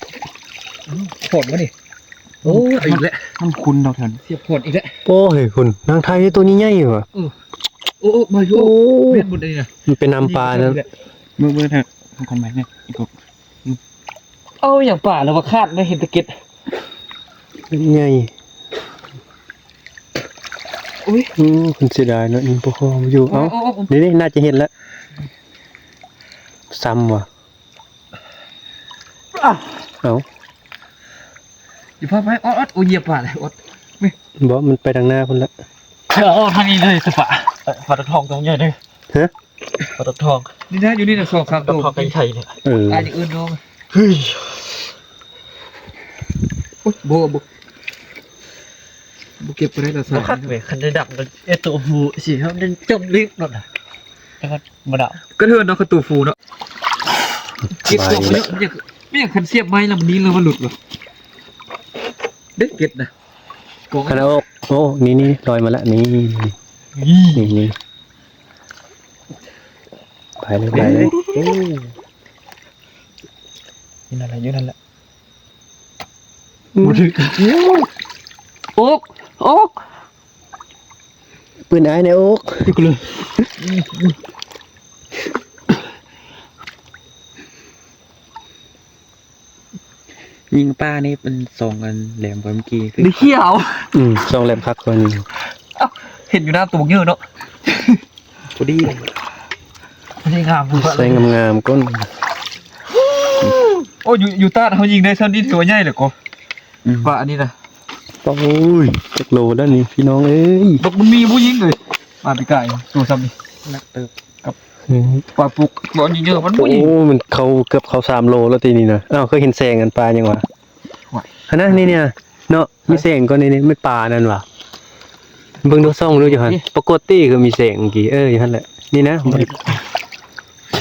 ขอนวะนี่ โอ้ย เอาอีกแล้ว มันคุ้นเราแถวนี้ เสียบขอนอีกแล้ว โอ้ย คุณ นางไทยนี่ตัวนี้ใหญ่อยู่อะ เออ โอ้ โอ้ มาอยู่ โอ้ แม่นหมดเลยนะ มันเป็นน้ำปลานะ นี่ มือ มือทาง ทางคันไม้เนี่ย อีกกบ เอาอย่างป่าแล้วว่าคาดไม่เห็นตะเก็ด ใหญ่ อุ้ย อืม เพิ่นเสียดายเนาะ นี่บ่พออยู่ เอ้า โอ้ โอ้ โอ้ นี่ นี่ น่าจะเห็นแล้ว ซ้ำว่ะ อ่ะ เอ้า อย่าพลาดไป ออด ออด โอ้ย เหยียบปลาเลย ออด บ่ มันไปทางหน้าพุ่นละ เออ ออกทางนี้เลย สปะ เออ ปลาตะทองตัวใหญ่เลย ฮะ ปลาตะทอง นี่นะ อยู่นี่นะ สองสามตัว ปลาตะทองไกลๆเนี่ย เออ ตายอย่างอื่นเนาะ เฮ้ย โอ๊ย บ่ บ่ บ่เก็บไปได้ละ บ่คักเว้ย คันได้ดับมัน เอ้ย ตัวผู้สิครับ มันจมลึกโลดนะ แต่ว่าบ่ดับ ก็เทินเนาะ คันตัวผู้เนาะ เก็บกล่องไว้เนาะ ไม่อยาก ไม่อยากคันเสียบไม้แล้วมันนี้แล้วมันหลุดว่ะ เด็กเก็บนะ กล่อง คันเอาออก โอ้ นี่ นี่ ลอยมาละ นี่ นี่ นี่ นี่ ไปเลย ไปเลย เด้ โอ้ อยู่นั่นแหละ อยู่นั่นแหละ อืม บ่ถึง โอ๊ก โอ๊ก ปืนอ้ายแหน่โอ๊ก อยู่กูเลย ยิงปลานี่เป็นซองกันแหลมกว่าเมื่อกี้ ได้เขี้ยว อืม ซองแหลมคักกว่านี้ เอ้า เห็นอยู่หน้าตัวเยอะเนาะ พอดีเลย พอดีงาม ใส่งามๆก้น โอ้ อยู่ อยู่ตาดเขายิงได้เท่านี้ถือว่าใหญ่เลยก็ อืม ปลาอันนี้นะ โอ้ย จักโลแล้วนี่พี่น้องเอ้ย บักมันมีผู้ยิงเลย มาปีกายตัวซ้ำนี่ หนักเติบ กับ อืม ปลาปุก บ่ยิงเยอะ มันบ่ยิง โอ้ มันเข้า เกือบเข้าสามโลแล้วทีนี้นะ อ้าว เคยเห็นแสงอันปลายังวะ ไหว อันนั้นนี่เนี่ย เนาะ มีแสงก่อนนี่ นี่ ไม่ปลานั่นวะ เบิ่งดู ส่องดูอยู่หั่น นี่ ปรากฏตี้คือมีแสงเมื่อกี้ เออ อยู่หั่นแหละ นี่นะ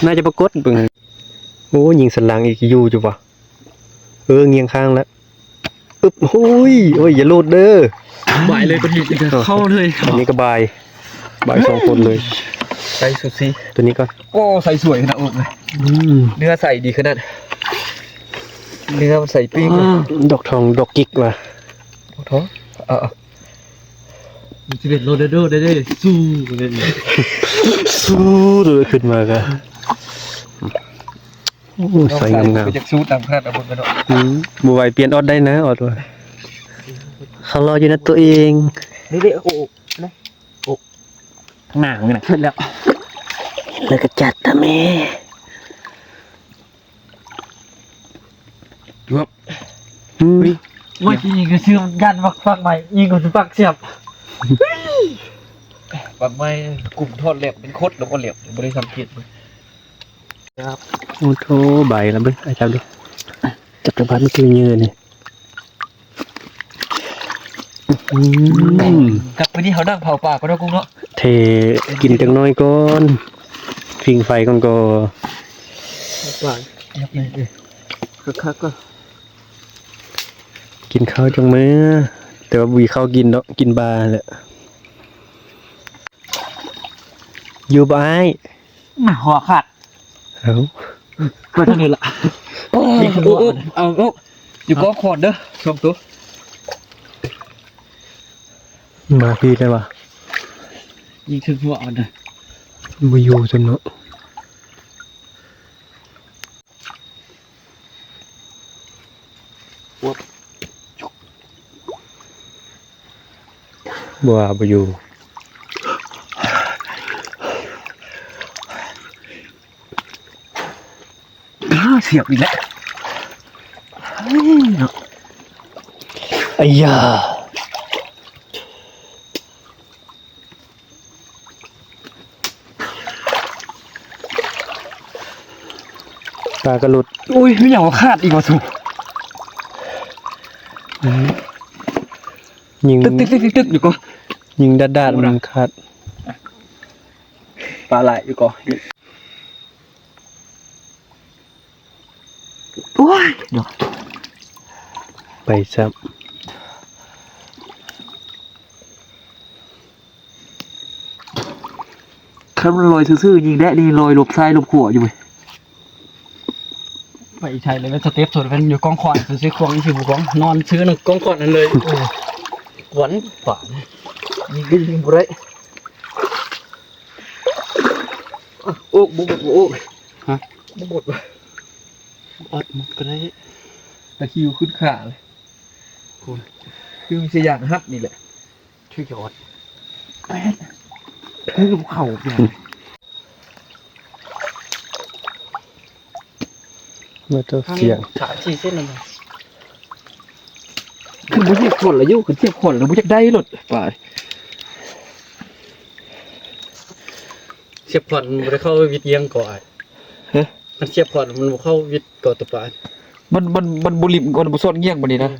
น่าจะปรากฏเบิ่ง โอ้ ยิงสันหลังอีก อยู่อยู่วะ เออ เงียงข้างแล้ว อึบ โอ้ย โอ้ย อย่าหลุดเด้อ บ่ายเลย เป็นหินอีกแล้ว เข้าเลย อันนี้ก็บ่าย บ่ายสองคนเลย ใส่สุดสิ ตัวนี้ก่อน โอ้ ใส่สวยขนาดอกเลย อืม เนื้อใส่ดีขนาด เนื้อมันใส่ปิ้ง อ่า ดอกทอง ดอกกิกว่ะ ดอกทอง เออ สิบเอ็ดโลเด้อเด้อเด้อ สู้เลย สู้เลย ขึ้นมาก็ โอ้ ใส่งามๆ น้องสาวไปจากสู้ตามคาดเอาบนกันเนาะ อืม บ่ไหวเปลี่ยนออดได้นะ ออดว่า เขารออยู่นะตัวเอง นี่เด้อ โอ้ โอ้ นะ โอ้ ข้างหน้ามึงนะ ขึ้นแล้ว แล้วก็จัดตะแม่ ครับ อืม เฮ้ย ว่าสิยิงก็ซื้อมันกัน ปัก ปักใหม่ ยิงก็สิปักเสียบ ปักไม้กลุ่มทอดแหลบเป็นคดแล้วก็แหลบ บ่ได้สังเกตเลย ครับ โอ้โธ่ ใบแล้วเบิ่ง ไอ้จับดู จับจังหวะมันคือเหยื่อนี่ อืม กลับไปที่เขาดั้งเผาปากก็ได้กุ้งเนาะ เทกินจังน้อยก่อน ผิงไฟก่อนก็ หวาน คักๆก็ กินข้าวจังมื้อ แต่ว่าบ่มีข้าวกินเนาะ กินปลาแหละ อยู่บ่อ้าย มาหัวขาด เอ้า ก็เท่านี้ละ โอ้ โอ้ โอ้ เอา โอ้ อยู่กองขอนเด้อ สองตัว มาพี่ได้ปะ ยิงถึงหัวมันนะ บ่อยู่จนเนาะ บ่ว่าบ่อยู่ อ้า เสียบอีกแล้ว เฮ้ยเนาะ อ้ยา ปลากระหลุด อุ้ย มีหยังว่าขาดอีกวะสู อืม ยิง ตึกตึกตึกตึกตึก เดี๋ยวก่อน ยิงดาดๆ มันขาด ปลาไหลอยู่ก่อน โอ้ย เดี๋ยว ไปซ้ำ คันมันลอยซื่อๆ ยิงได้นี่ ลอยหลบซ้ายหลบขวาอยู่เว้ย ไปอีไทยเลย เป็นสเต็ปสุด เป็นอยู่กองขวัญ ซื้อของ ซื้อของ นอนซื้อหนึ่งกองขวัญนั่นเลย โอ้ ขวัญ ขวัญ ยิงก็ยิงบ่ได้ โอ๊ก บ่หมด บ่โอ๊ก ฮะ บ่หมดว่ะ ออดหมดก็ได้ ตะคริวขึ้นขาเลย คุณ คือสยามฮัทนี่แหละ ชื่อยอด แปด คือเข่าอย่าง มาตัวเสียง สามสี่เส้นนั่นน่ะ คือบ่อยากคนละอยู่ คือเทียบคนแล้วบ่อยากได้รถไป เสียบพอร์ตมันบ่ได้เข้าวิทย์เอียงก่อน ฮะ มันเสียบพอร์ตมันบ่เข้าวิทย์ก่อนตัวปลา มัน มัน มันบ่ริม มันบ่ซ้อนเงี่ยงบัดนี้นะ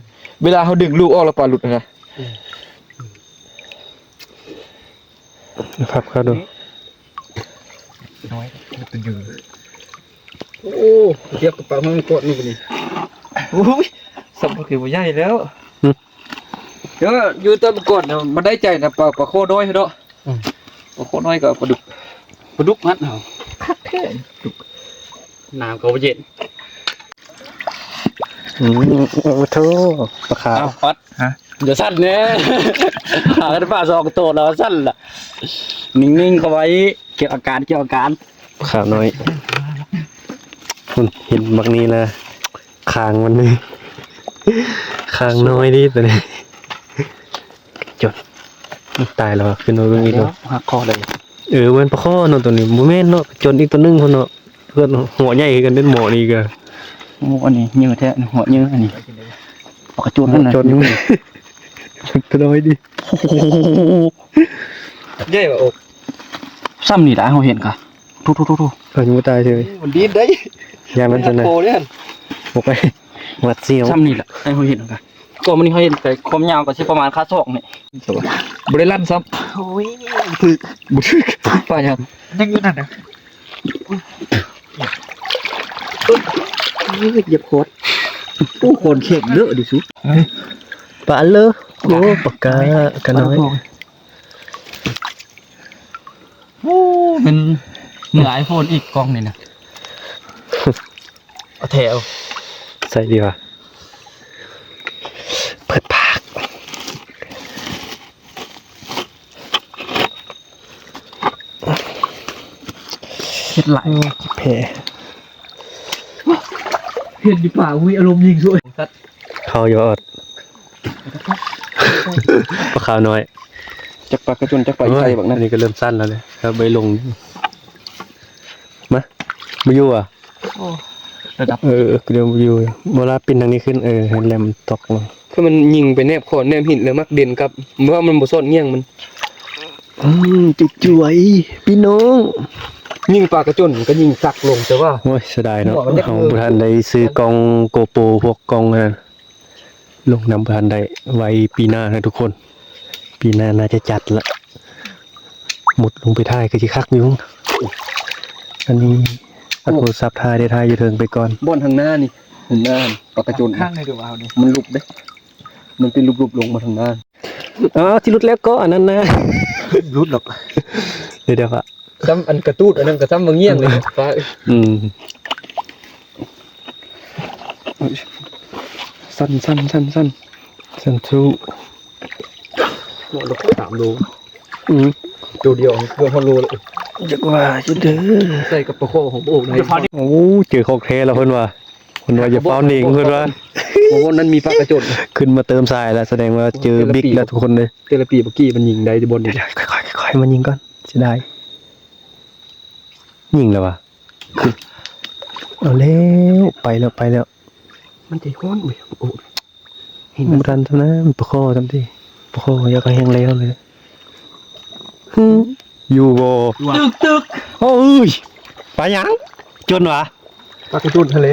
เวลาเฮาดึงลูกออกแล้วปลาหลุดนะ อืม พับเข้าดู น้อย มันเป็นอยู่ โอ้ เทียบกับปลาห้องกดนี่บัดนี้ โอ้ย สำคัญคือบ่ใหญ่แล้ว อืม เดี๋ยวอยู่ตามก่อนนะ มันได้ใจนะ ปลา ปลาโคน้อยเนาะ อืม ปลาโคน้อยกับปลาดุก ปลาดุกมัดเอา คักแท้ น้ำก็บ่เย็น อืม โอ้โธ่ ปลาขาว อ้าว ปัด ฮะ เดี๋ยวสั่นแน่ หากันปลาสองตัวแล้วสั่นล่ะ นิ่งๆเข้าไว้ เก็บอาการ เก็บอาการ ปลาขาวน้อย คุณเห็นบักนี้แล้ว คางมันนี่ คางน้อยดิตัวนี้ จน มันตายแล้วอะ ขึ้นมาเบิ่งอีกดู หักคอเลย เออ มันปลาข้อเนาะตัวนี้ บ่แม่นเนาะ จนอีกตัวหนึ่งคนเนาะ เพื่อนหัวใหญ่คือกัน เป็นหมอนี่ก็ โอ้ อันนี้เยอะแท้ หัวเยอะอันนี้ ปลากระโจนนั่นน่ะ จน ตัวน้อยดิ โอ้โห ใหญ่กว่าอก ซ้ำนี่ล่ะ เฮาเห็นกะ ทุๆๆๆ เออ ยังบ่ตายเลย มันดีดได้ ย่านมันจะนะ โอ้เนี่ย ออกไป หวาดเสียว ซ้ำนี่ล่ะ ให้เฮาเห็นกะ ก็มันนี่เฮาเห็นแต่ความยาวก็สิประมาณขาศอกนี่ บ่ได้ลั่นซ้ำ โอ้ย บ่ถืก บ่ถืก ปลาหยัง ยังอยู่นั่นน่ะ เหยียบโคตร โอ้ โคตรเข็งเด้อดิสุ ปลาเลย โอ้ ปลากา กาน้อย โอ้ เป็นเหนือ iPhone อีกกล้องนี่นะ เอาแถว ใส่ดีกว่า เปิดปาก เฮ็ดหลาย แผล เห็นอยู่ป่า อุ้ย อารมณ์ยิงด้วย สัตว์ เข้าอยู่ออด ปลาขาวน้อย จักปลากระจุน จักปลาอีไข่บักนั่น อันนี้ก็เริ่มสั้นแล้วเนี่ย ครับ ใบลง มา มาอยู่อ่ะ โอ้ ระดับ เออ เดี๋ยวอยู่ เวลาปิ้นทางนี้ขึ้น เออ ให้แหลมตกลง คือมันยิงไปแนบคอแนบหินแล้วมักเด่นครับ เพราะว่ามันบ่สอดเงี้ยงมัน อืม จุกจ่วย พี่น้อง ยิงปลากระจุนก็ยิงสักลง แต่ว่า โอ้ย เสียดายเนาะ หัวมันจะ เฮาบ่ทันได้ซื้อกล้อง GoPro พวกกล้องอันนั้น ลงนำบ่ทันได้ ไว้ปีหน้านะทุกคน ปีหน้าน่าจะจัดละ มุดลงไปถ่ายก็สิคักอยู่ อันนี้เอาโทรศัพท์ถ่ายได้ ถ่ายอยู่เทิงไปก่อน บ่อนทางหน้านี่ ทางหน้าปลากระจุน ข้างในเดี๋ยวเอาดิ มันลุกเด้ มันเป็นลุบๆลงมาทางหน้า อ๋อ ที่หลุดแล้วก็อันนั้นนะ หลุดหรอก เดี๋ยวๆอะ ซ้ำอันกระตูดอันนั้นก็ซ้ำบ่เงี้ยงเลย ปลา อืม สั้นๆๆๆ สั้นสู้ หมดแล้วก็สามโล อืม ตัวเดียวเกือบห้าโลเลย อยากว่าอยู่เด้อ ใส่กับปลาโคของพระองค์ใน โอ้ เจอของแท้แล้วเพิ่นว่า เพิ่นว่าอย่าฟ้าวหนีเพิ่นว่า โอ้โห นั้นมีปลากระจด ขึ้นมาเติมทรายแล้ว แสดงว่าเจอบิ๊กแล้วทุกคนเลย แต่ละปีเมื่อกี้มันยิงได้บ่อนนี่ เดี๋ยวๆ ค่อยๆ ค่อยๆ มันยิงก่อน เสียดาย ยิงแล้ววะ เอาแล้ว ไปแล้ว ไปแล้ว มันใจฮ้อนเว้ย โอ้ เห็นบ่ บ่ทันซะนะ มันปลาคอซะติ ปลาคออยากให้แฮงแล้วเลย หึ อยู่บ่ ตึกตึก โอ้ย ปลาหยัง จนหวา ปลากระจุนทะเล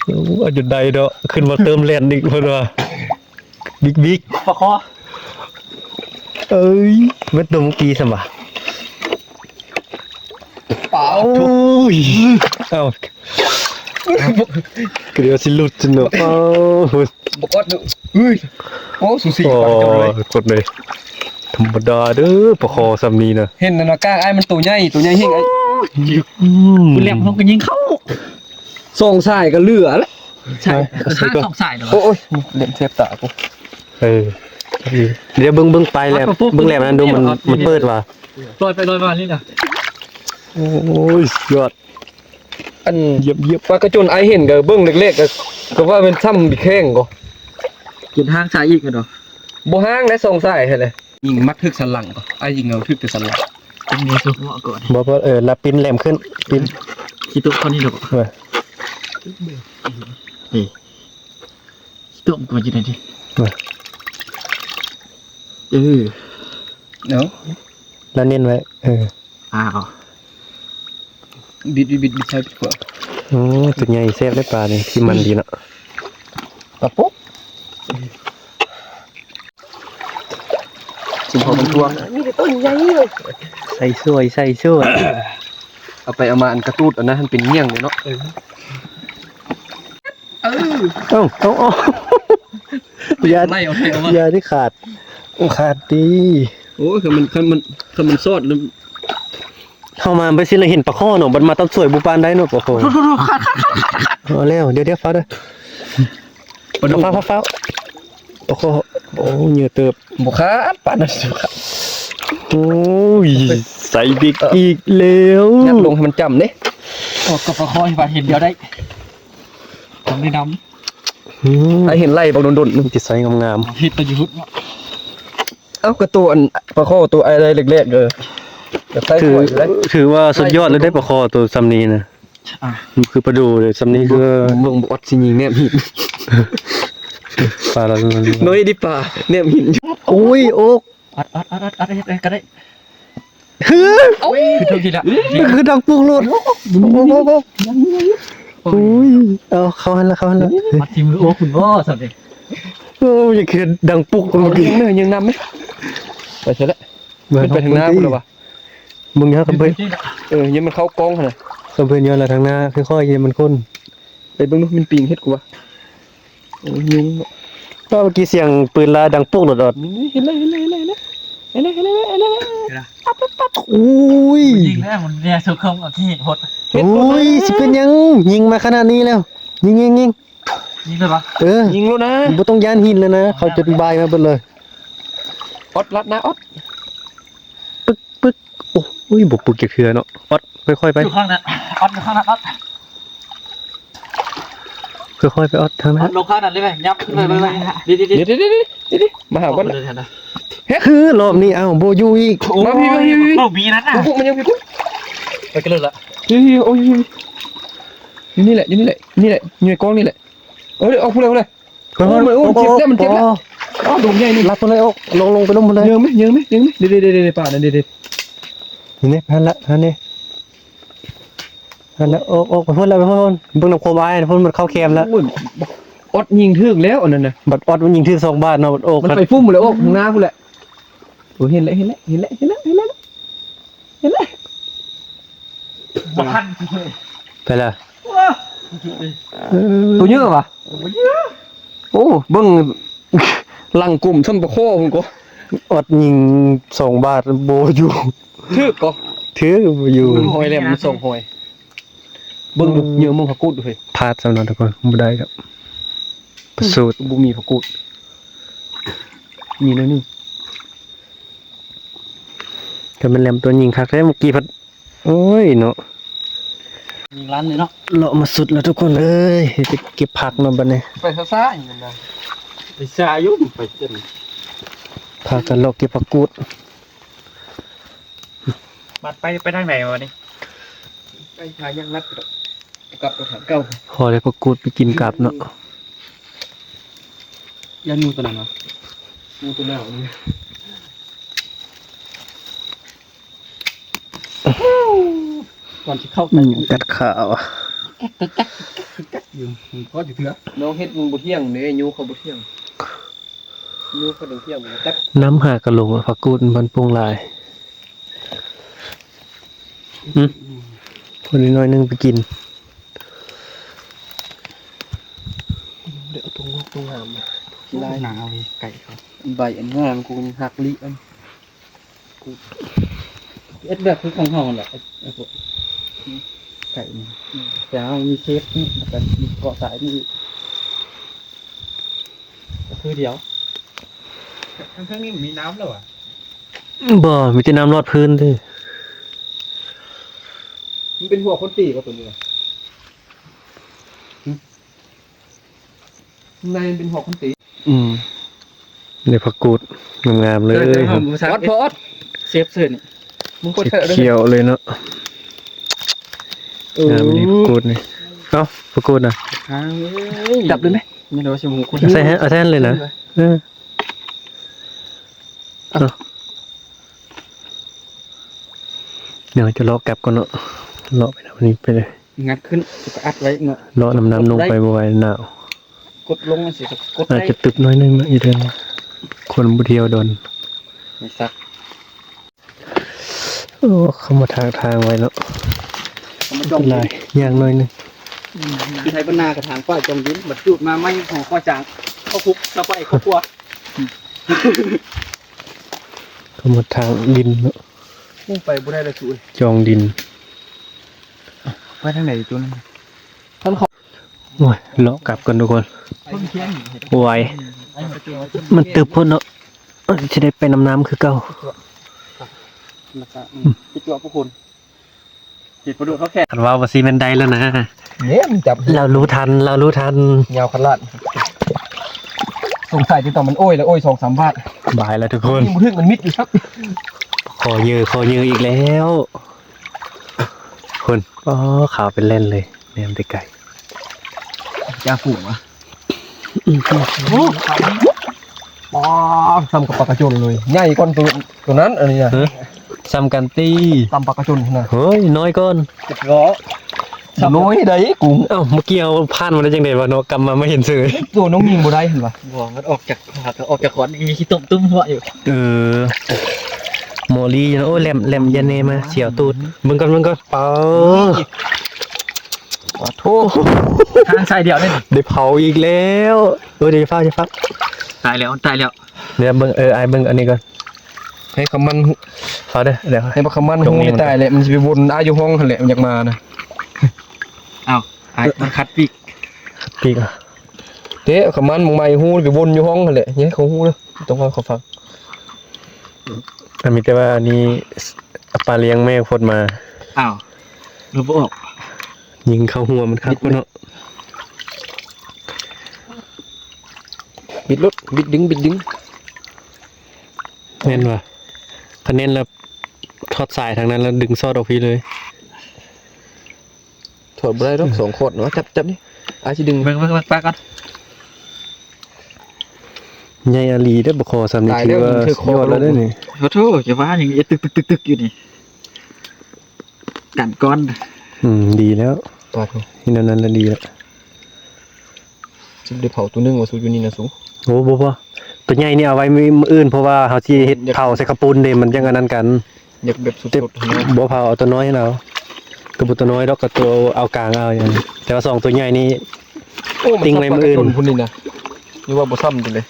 โอ้ เอาจนได้เนาะ ขึ้นมาเติมแล่นอีกเพิ่นว่า บิ๊กบิ๊ก ปลาคอ เอ้ย เม็ดตัวเมื่อกี้ซั่นบ่ ปลา โอ้ย เอ้า เดี๋ยวสิหลุดซะเนาะ เอ้า บ่กดเนาะ เฮ้ย โอ้ สูสี โอ้ ปลากระจนเลย กดเลย ธรรมดาเด้อ ปลาคอส่ำนี้นะ เห็นแล้วเนาะ กล้างอ้ายมันตัวใหญ่ ตัวใหญ่แฮงอ้าย อืม ปืนแหลมเฮาก็ยิงเข้า สองสายก็เหลือแล้ว ใช่ ใช่ ข้างสองสายเนาะ โอ้ย เล่นเทปตากู เออ เดี๋ยวเบิ่ง เบิ่งปลายแหลม เบิ่งแหลมนั้นดู มัน มันเปิดว่ะ ลอยไปลอยมานี่นะ โอ้ย ยอด อัน เยี่ยม เยี่ยม ปลากระจนอ้ายเห็นก็เบิ่งเล็กๆ ก็ ก็ว่ามันซ้ำแข้งก็ กินห้างชายอีกเนาะ บ่ห่างได้สองสายหั่นแหละ ยิงมักถึกสันหลังก่อน อ้ายยิงเอาถึกแต่สันหลัง เป็นไงสุดเหมาะก่อน บ่ บ่ เออ แล้วปิ้นแหลมขึ้น ปิ้น ขี้ตุ๊กข้อนี้ดอก เออ นี่ ขี้ตุ๊กมันอยู่ไหนดิ เออ เออ เนาะ แล้วเน้นไว้ เออ อ้าว บิด บิด บิด บิดซ้ายบิดขวา อืม ตัวใหญ่แซ่บได้ปลานี่ ที่มันดีเนาะ ปลาปุ๊บ สิงคโปร์มันทวง มีแต่ต้นใหญ่เลย ใส่สวย ใส่สวย เอาไปเอามาอันกระตูดอันนั้นมันเป็นเงี้ยงเลยเนาะ เออ เออ เอ้า เอ้า เอ้า อย่า ไล่เอา ไล่เอามา อย่าที่ขาด ขาดดี โอ้ย คือมัน คือมัน คือมันสอดแล้ว เข้ามาไปสิ เราเห็นปลาข้อเนาะ มันมาตอนสวยบุปานได้เนาะ ปลาข้อ โทษ โทษ โทษ ขาด ขาด ขาด ขาด เอาแล้ว เดี๋ยว เดี๋ยว ฟ้าวเด้อ ปลาดุก ฟ้าว ฟ้าว ฟ้าว ปลาข้อ โอ้ เหยื่อเติบ บ่ขาด ปานนั้นสิขาด โอ้ย ใส่เบ็ดอีกแล้ว งัดลงให้มันจ้ำเด้ ออกกับปลาข้อที่ปลาเห็นเดียวได้ ทำได้ดำ อืม ไอ้เห็นไล่บักโดนๆ มันสิใส่งามๆ เห็ดตะยุทธ์เนาะ เอ้า ก็ตัวอันปลาข้อตัวอะไรแรกๆ เออ แบบใส่ ถือ หอยอยู่แล้ว ถือว่าสุดยอดแล้วได้ปลาข้อตัวซำนี้นะ อ่ะ มันคือปลาดูเลย ซำนี้คือ เบิ่งบ่ออดสิยิงแนบหิน ปลาเรา น้อยดิปลา แนบหิน โอ้ย โอ๊ก อัด อัด อัด อัด อัด อัด อัด ก็ได้ คือ โอ้ย คือเท่าที่ละ มันคือดังปุกโลด โอ๊ก โอ๊ก โอ๊ก โอ๊ก โอ๊ก โอ๊ก โอ๊ก โอ๊ก โอ๊ก โอ๊ย เอา เข้าหั่นละ เข้าหั่นละ มัดที่มือ โอ๊ก คุณพ่อสัตว์เด็ก โอ้ย อย่าคือดังปุก เอา เมื่อกี้ ยังเนินยังนำไหม ไปเสียละ มันไปทางหน้าพุ่นแล้ววะ มึงอย่าเข้าไป เออ อย่ามันเข้ากล้องหั่นน่ะ เข้าไปเยอะแล้วทางหน้า ค่อยๆ อย่ามันคน ไปเบิ่งดู มันปีงเฮ็ดกูวะ โอ้ย ยุงเนาะ ก็เมื่อกี้เสียงปืนลาดังปุกโลดออด นี่ เห็นแล้ว เห็นแล้ว เห็นแล้ว เห็นแล้ว เห็นแล้ว เห็นแล้ว เห็นแล้ว เห็นแล้ว ปั๊บ ปั๊บ ปั๊บ อุ้ย ยิงแล้วมันเนี่ย สุดเครื่องเอาขี้หด โอ้ย สิเป็นหยัง ยิงมาขนาดนี้แล้ว ยิง ยิง ยิง ยิงเลยปะ เออ ยิงแล้วนะ บ่ต้องย้านหินแล้วนะ เขาจนบายมาเบิดเลย ออดรัดนะ ออด ปึ๊ก ปึ๊ก โอ้ย บ่ปึกจักเทื่อเนาะ ออด ค่อยๆ ไป อยู่ข้างนั้น ออดอยู่ข้างนั้น ออด ค่อยๆ ไป ออด ทางนั้น ออดลงข้างนั้นเลยไหม ยับขึ้นเลย เลย เลย ดีดีดี เดี๋ยว เดี๋ยว เดี๋ยว เดี๋ยว เดี๋ยว มาหากัน ออกไปเลยแทนนะ เฮ้ย คือรอบนี้ อ้าว บ่อยู่อีก โอ้ย มาพี่ มาพี่ มาพี่ โอ้ มีนั้นน่ะ พวกมันยังพี่ปุ๊บ ไปกันเลยละ พี่ พี่ โอ้ย พี่ พี่ อยู่นี่แหละ อยู่นี่แหละ นี่แหละ อยู่ในกล้องนี่แหละ เอ้ย เอาพูดเลย พูดเลย เฮ้ย โอ้ย โอ้ย เจ็บแล้ว มันเจ็บแล้ว อ๋อ อ๋อ ดงใหญ่นี่ รัดไปเลย โอ๊ก ลง ลงไปลุ่มมันเลย เยิงไหม เยิงไหม เยิงไหม เดี๋ยว เดี๋ยว เดี๋ยว เดี๋ยว ป่านั่น เดี๋ยว เดี๋ยว นี่ นั่นละ นั่นนี่ นั่นละ โอ๊ก โอ๊ก ไปพุ่นแล้ว ไปพุ่น เบิ่งน้ำโคมอ้าย พุ่นมันเข้าแคมแล้ว โอ้ย ออดยิงถึกแล้วอันนั้นน่ะ บัดออดมันยิงถึกสองบาทเนาะ บัดโอ๊ก มันไปพุ่นหมดเลย โอ๊ก ข้างหน้าพุ่นแหละ โอ้ย เห็นแล้ว เห็นแล้ว เห็นแล้ว เห็นแล้ว เห็นแล้ว เห็นแล้ว บ่ทัน ไปละ ว้า เออ ตัวเยอะวะ โอ้ เบิ่ง หลังกลุ่มซ่อนปลาข้อพุ่นก็ ออดยิงสองบาท บ่อยู่ ถืกก็ ถืกบ่อยู่ มันหอยแหลม มันสองหอย เบิ่งดู เยอะมึงผักกูดดูเฮ้ย พลาดซะแล้วทุกคน บ่ได้ครับ ประสูติ บ่มีผักกูด มีน้อยหนึ่ง ก็มันแหลมตัวยิงคักแท้เมื่อกี้พัด โอ้ยเนาะ ยิงลั่นเลยเนาะ เลาะมาสุดแล้วทุกคนเอ้ย ไปเก็บผักเนาะบัดนี้ ไปซ่าๆ อย่างนั้นนะ ไปซ่าอยู่ ไปเต้น พากันเลาะเก็บผักกูด บัดไป ไปทางไหนวะนี่ ไปหายังนัดกลับ กลับไปทางเก่า พอได้ผักกูดไปกินกลับเนาะ ย่านงูตัวนั้นเหรอ งูตัวหน้านี่ ก่อนสิเข้าไป อืม กัดขาว่ะ กัด กัด กัด กัด กัดอยู่ มันก็อยู่เถื่อ น้องเฮ็ดมันบ่เที่ยงเด้ ยูเขาบ่เที่ยง ยูเขาบ่เที่ยง มันกัด น้ำหากะโหลกอะ ผักกูดมันปรุงหลาย อืม พอดีหน่อยหนึ่งไปกิน เดี๋ยวเอาตรงงอกตรงงามมา ลาย หนาวเลยไก่เขา ใบอันงามกูมันหักลิอัน กูเอ็ดแบบคือของเฮานั่นแหละ ไอ้ ไอ้พวกไก่นี่ แต่ว่ามันมีเชฟนี่ แล้วก็มีเกาะสายนี่อีก ก็คือเดียว ทั้งๆ นี่มีน้ำแล้วอะ บ่ มีแต่น้ำรอดพื้นติ มันเป็นหัวคนตีบ่ตัวนี้วะ หึ ข้างในมันเป็นหัวคนตี อืม ได้ผักกูดงามๆเลย เออเดี๋ยวผมสั่ง ออดพอออด เซฟเซอร์นี่ มึงโคตร เซฟ เถอะเลย เขียวเลยเนาะ โอ้ งามดีผักกูดนี่ เอ้าผักกูดนะ หางเอ้ย จับเลยไหม ไม่รู้ว่าจะหมูคน ใส่ฮะเอาแท่นเลยนะเออเอาเดี๋ยวจะเลาะกลับก่อนเนาะเลาะไปนะวันนี้ไปเลย งัดขึ้นแล้วก็อัดไว้เนาะ เลาะน้ำน้ำลงไปบ่ไหวหนาว กดลงสิกด อาจ ได้ จะตึบน้อยนึงนะอีเดนคนบ่เที่ยวดอน ไม่ซัก โอ้เขามาทางทางไว้เนาะ เอามาจ้อง ลายย่างน้อยนึง อืมไทยบรรณากระถางป้าจองยิ้มบัดจูดมาไม่ห่อข้อจางเข้าคุกเข้าไปเข้าครัว เขามาทางดินเนาะ มุ่งไปบ่ได้เลยจุ้ย จองดิน ไปทางไหนตัวนั้น โอ้ยเลาะกลับกันทุกคน ต้นเทียน ไหวมันตึบพ่นเนาะเอ้ยจะได้ไปน้ำน้ำคือเก่า แล้วก็อืมพี่ตัวพวกคุณจิตประดุเขาแค่ คันว่าว่าซีแมนได้แล้วนะ เนี่ยมันจับ เรารู้ทันเรารู้ทัน ยาวขนาดสงสัยที่ต่อมันโอ้ยแล้วโอ้ยสองสามบาท บายแล้วทุกคน นี่มันถึงมันมิดอยู่ครับ คอเยอะคอเยอะอีกแล้วคนอ๋อขาวเป็นเล่นเลยเนี่ยมันไกล จ้าฝูงวะโอ้ปอซ้ำกับปลากระจนเลยใหญ่ก้อนตัวตัวนั้นอันนี้นะ เฮ้ยซ้ำกันตี ซ้ำปลากระจนนะ เฮ้ยน้อยก่อน ร้อ น้อยได้กุ้ง เอ้าเมื่อกี้เอาผ่านมาได้จังได๋วะเนาะกำมาไม่เห็นเฉย ตัวน้องยิงบ่ได้เห็นปะ บอกมันออกจากผักออกจากขอนมีขี้ต้มตุ้มหัวอยู่ เออหมอลีอยู่นะโอ้ยแหลมแหลมยาเนมาเสียวตูดมึงก่อนมึงก่อนเปา ขอโทษ ทางสายเดียวนี่ ได้เผาอีกแล้วเออเดี๋ยวจะเผาจะเผา ตายแล้วตายแล้ว เดี๋ยวเบิ่งเออไอ้เบิ่งอันนี้ก่อน ให้คำมัน เผาเด้อเดี๋ยว ให้ปลาคำมันหูไม่ตายแหละมันจะไปวนอ้ายอยู่ห้องหั่นแหละมันอยากมานะ อ้าวไอ้มันคัดปีก ปีกอ่ะ เตะคำมันมึงมาอยู่หูไปวนอยู่ห้องหั่นแหละอย่าให้เขาหูเลยต้องว่าเขาฟัง อันมีแต่ว่าอันนี้ปลาเลี้ยงแม่พดมา อ้าวหรือบ่ออก ยิงเข้าหัวมันครับเนาะ บิดรถบิดดึงบิดดึง แน่นว่ะคะแนนแล้วทอดสายทางนั้นแล้วดึงซอดออกพี่เลย ถอดบ่ได้ดอกสองขดเนาะจับจับนี่อ้ายสิดึง เบิ่งเบิ่งเบิ่งปลาก่อน ใหญ่อาลีได้อบ่คอสามนี่ ตาย ถื แล้ อ ว ว่า มันถือ สุดยอดแล้ว คอ เด้อนี่ ขอโทษอย่าว่าอย่างนี้ตึกตึกตึกตึกอยู่นี่กันก้อน อืมดีแล้ว ปลาทู ที่นั่นนั่นละดีแล้ว สิได้เผาตัวหนึงว่าสู้อยู่นี่นะสู้ โอ้บ่พอตัวใหญ่นี่เอาไว้มื้อมื้ออื่นเพราะว่าเฮาสิเฮ็ดเผาใส่ข้าวปุ้นเด้มันจังอันนั้นกัน อยากแบบสดๆนะ บ่เผาเอาตัวน้อยให้เราก็บ่ตัวน้อยดอกก็ตัวเอากลางเอาอย่างนี้แต่ว่าสองตัวใหญ่นี่ โอ้มัน ปิ้งไว้มื้ออื่น ปลากระจนพุ่นนี่นะนี่ว่าบ่ซ้ำจังเลย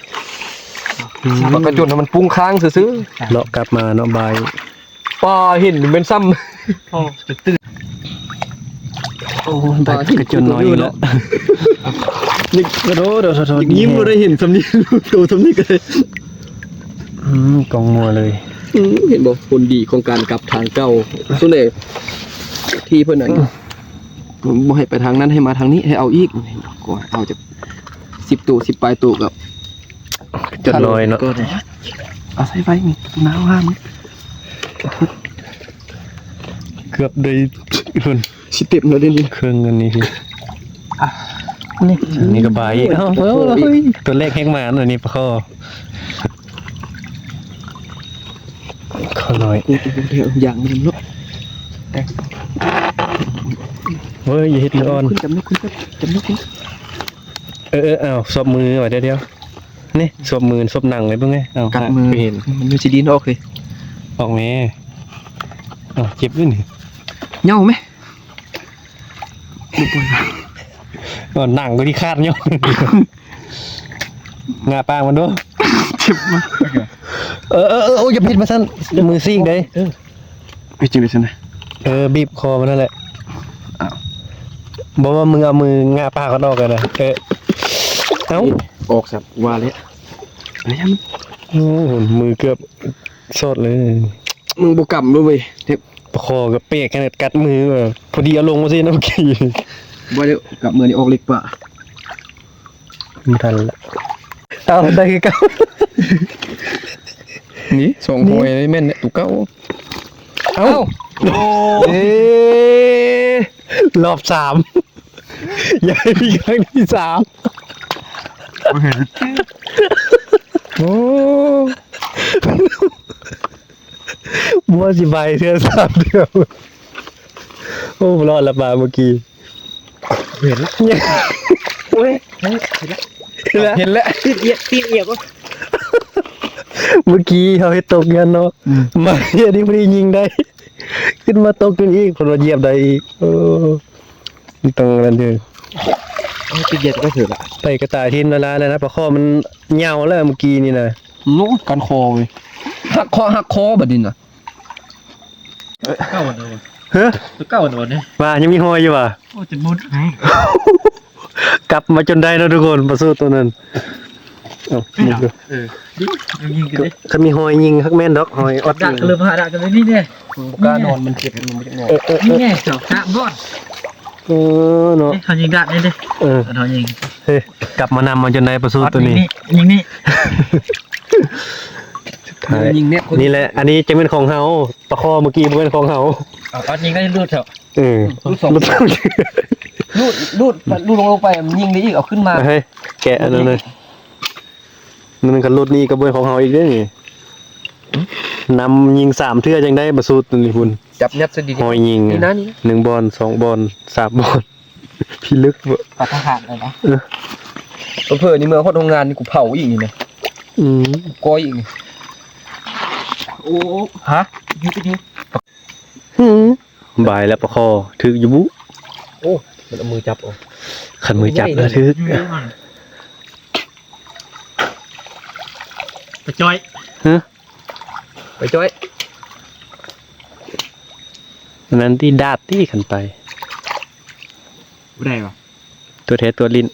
อืม ปลากระจนให้มันปุ้งค้างซื่อ เลาะกลับมาเนาะบาย ๆปลาเห็นเป็นซ้ำ โอ้ตึกตึก โอ้ยบายกระจนน้อยอีกแล้วนี่กระโดดโดดโดด ยิ้มบ่ได้เห็นซ้ำนี่โตซ้ำนี่ก็ได้ อืมกองมัวเลย อืมเห็นบ่ผลดีของการกลับทางเก่าส่วนใหญ่ที่เพิ่นน่ะบ่ให้ไปทางนั้นให้มาทางนี้ให้เอาอีกก็เอาจากสิบตัวสิบปลายตัวกับ จนน้อยเนาะ ก็ได้เอาใส่ไฟนี่น้ำว่ามึง เกือบได้เพิ่น สิเต็มแล้วเดี๋ยวนี้ เครื่องอันนี้พี่นี่อันนี้ก็บายอีกเอ้าเอ้ยตัวแรกแฮงมาอันนี้ปลาคอขอหน่อย อย่างมันเนาะ เฮ้ยอย่าเฮ็ดมืออ่อน ขึ้นจับนกขึ้นจับนกขึ้น เออเออเอาซบมือไว้เดี๋ยวเดี๋ยวนี่ซบมือซบหนังไว้เบิ่งไงเอา กัดมือ ไปเห็น มันมีสีดีนออกเลย ออกแม่เอาเจ็บด้วยนี่ เหย่าไหม ก็หนังก็ที่คาดเนี่ยงาปากมันด้วย เจ็บมาก เออเออเออโอ้ยอย่าผิดมาสั้นมือซีกเด้ ไม่จริงเลยสินะ เออบีบคอมันนั่นแหละ อ้าว บอกว่ามึงเอามืองาปากมันออกเลยนะเออเอ้า ออกสัตว์ว่าเลย โอ้โหมือเกือบสอดเลย มึงบุกกำด้วยเว้ยเทป ปลาคอกับเปรกขนาดกัดมือแบบพอดีเอาลงมาสินะเมื่อกี้ ว่าเดี๋ยวกลับมือนี่ออกเล็กกว่า ไม่ทันละเอาได้คือเก่า นี่สองหอยนี่แม่นเนี่ยตัวเก่า เอ้า เอ้า โอ้ เอ้ รอบสาม อย่าให้มีครั้งที่สาม โอ้ บัวสิใบเทื่อสามเทื่อ โอ้ รอดละปลาเมื่อกี้ เห็นละ โอ้ย เห็นละ เห็นละ ติดเอียด ติดเอียดวะ เมื่อกี้เขาให้ตกกันเนาะ อืม มาเฮ็ดนี่พอดียิงได้ ขึ้นมาตกกันอีก คนมาเหยียบได้อีก เออ นี่ต้องนั่นเด้อ เอาติดเอียดก็ถือละ ไปกระต่ายทิ่มละลายแล้วนะ ปลาข้อมันเหย่าแล้วเมื่อกี้นี่นะ โน้ กันคอเว้ย หักคอ หักคอบัดนี้นะ เก้าอันเดียว ฮะ ตัวเก้าอันเดียวเนี่ย ว่ายังมีหอยอยู่ว่ะ โอ้ จนหมด กลับมาจนได้เนาะทุกคน ปลาสูตรตัวนั้น เอ้า เออ ยิงกันดิ คันมีหอยยิงคักแม่นดอก หอยออด ดักกันเลย มาหาดักกันเลยนี่เนี่ย มึงบ่กล้านอน มันเจ็บ มึงบ่อยากนอน เออ เออ เออ นี่เนี่ย เจาะกะบอด เออ เนาะ เอ้ย เขายิงดักนี่ดิ เออ เขายิง เฮ้ย กลับมานำมาจนได้ปลาสูตรตัวนี้ ยิงนี่ ยิงนี่ สุดท้าย ยิงเนี่ย นี่แหละ อันนี้จะเป็นของเฮา ปลาข้อเมื่อกี้บ่เป็นของเฮา เอา เอายิงได้รูดเถอะ เออ รูดสอง รูด รูด รูดลงลงไป มันยิงได้อีก เอาขึ้นมา เฮ้ย แกะอันนั้นเลย นั่นก็รูดนี่ก็บ่เป็นของเฮาอีกเด้อนี่ นำยิงสามเทื่อจังได้ปลาสูตรนี่พุ้น จับยัดซะดีๆ หอยยิง นี่นะ นี่นะ หนึ่งบ่อน สองบ่อน สามบ่อน พิลึกเว้ย ปลาทหารเลยนะ เออ เผลอๆ นี่เมื่อฮอดโรงงานนี่กูเผาอีกนี่นะ อืม ก้อยอีกนี่ โอ้ ฮะ ยืดไปยืด หืม บายแล้วปลาคอ ถืกอยู่บุ โอ้ มันเอามือจับเอา คันมือจับแล้วถืก ไปจ้อย ฮะ ไปจ้อย อันนั้นที่ดาดที่คันไป บ่ได้หรอ ตัวแท้ตัวลิ้น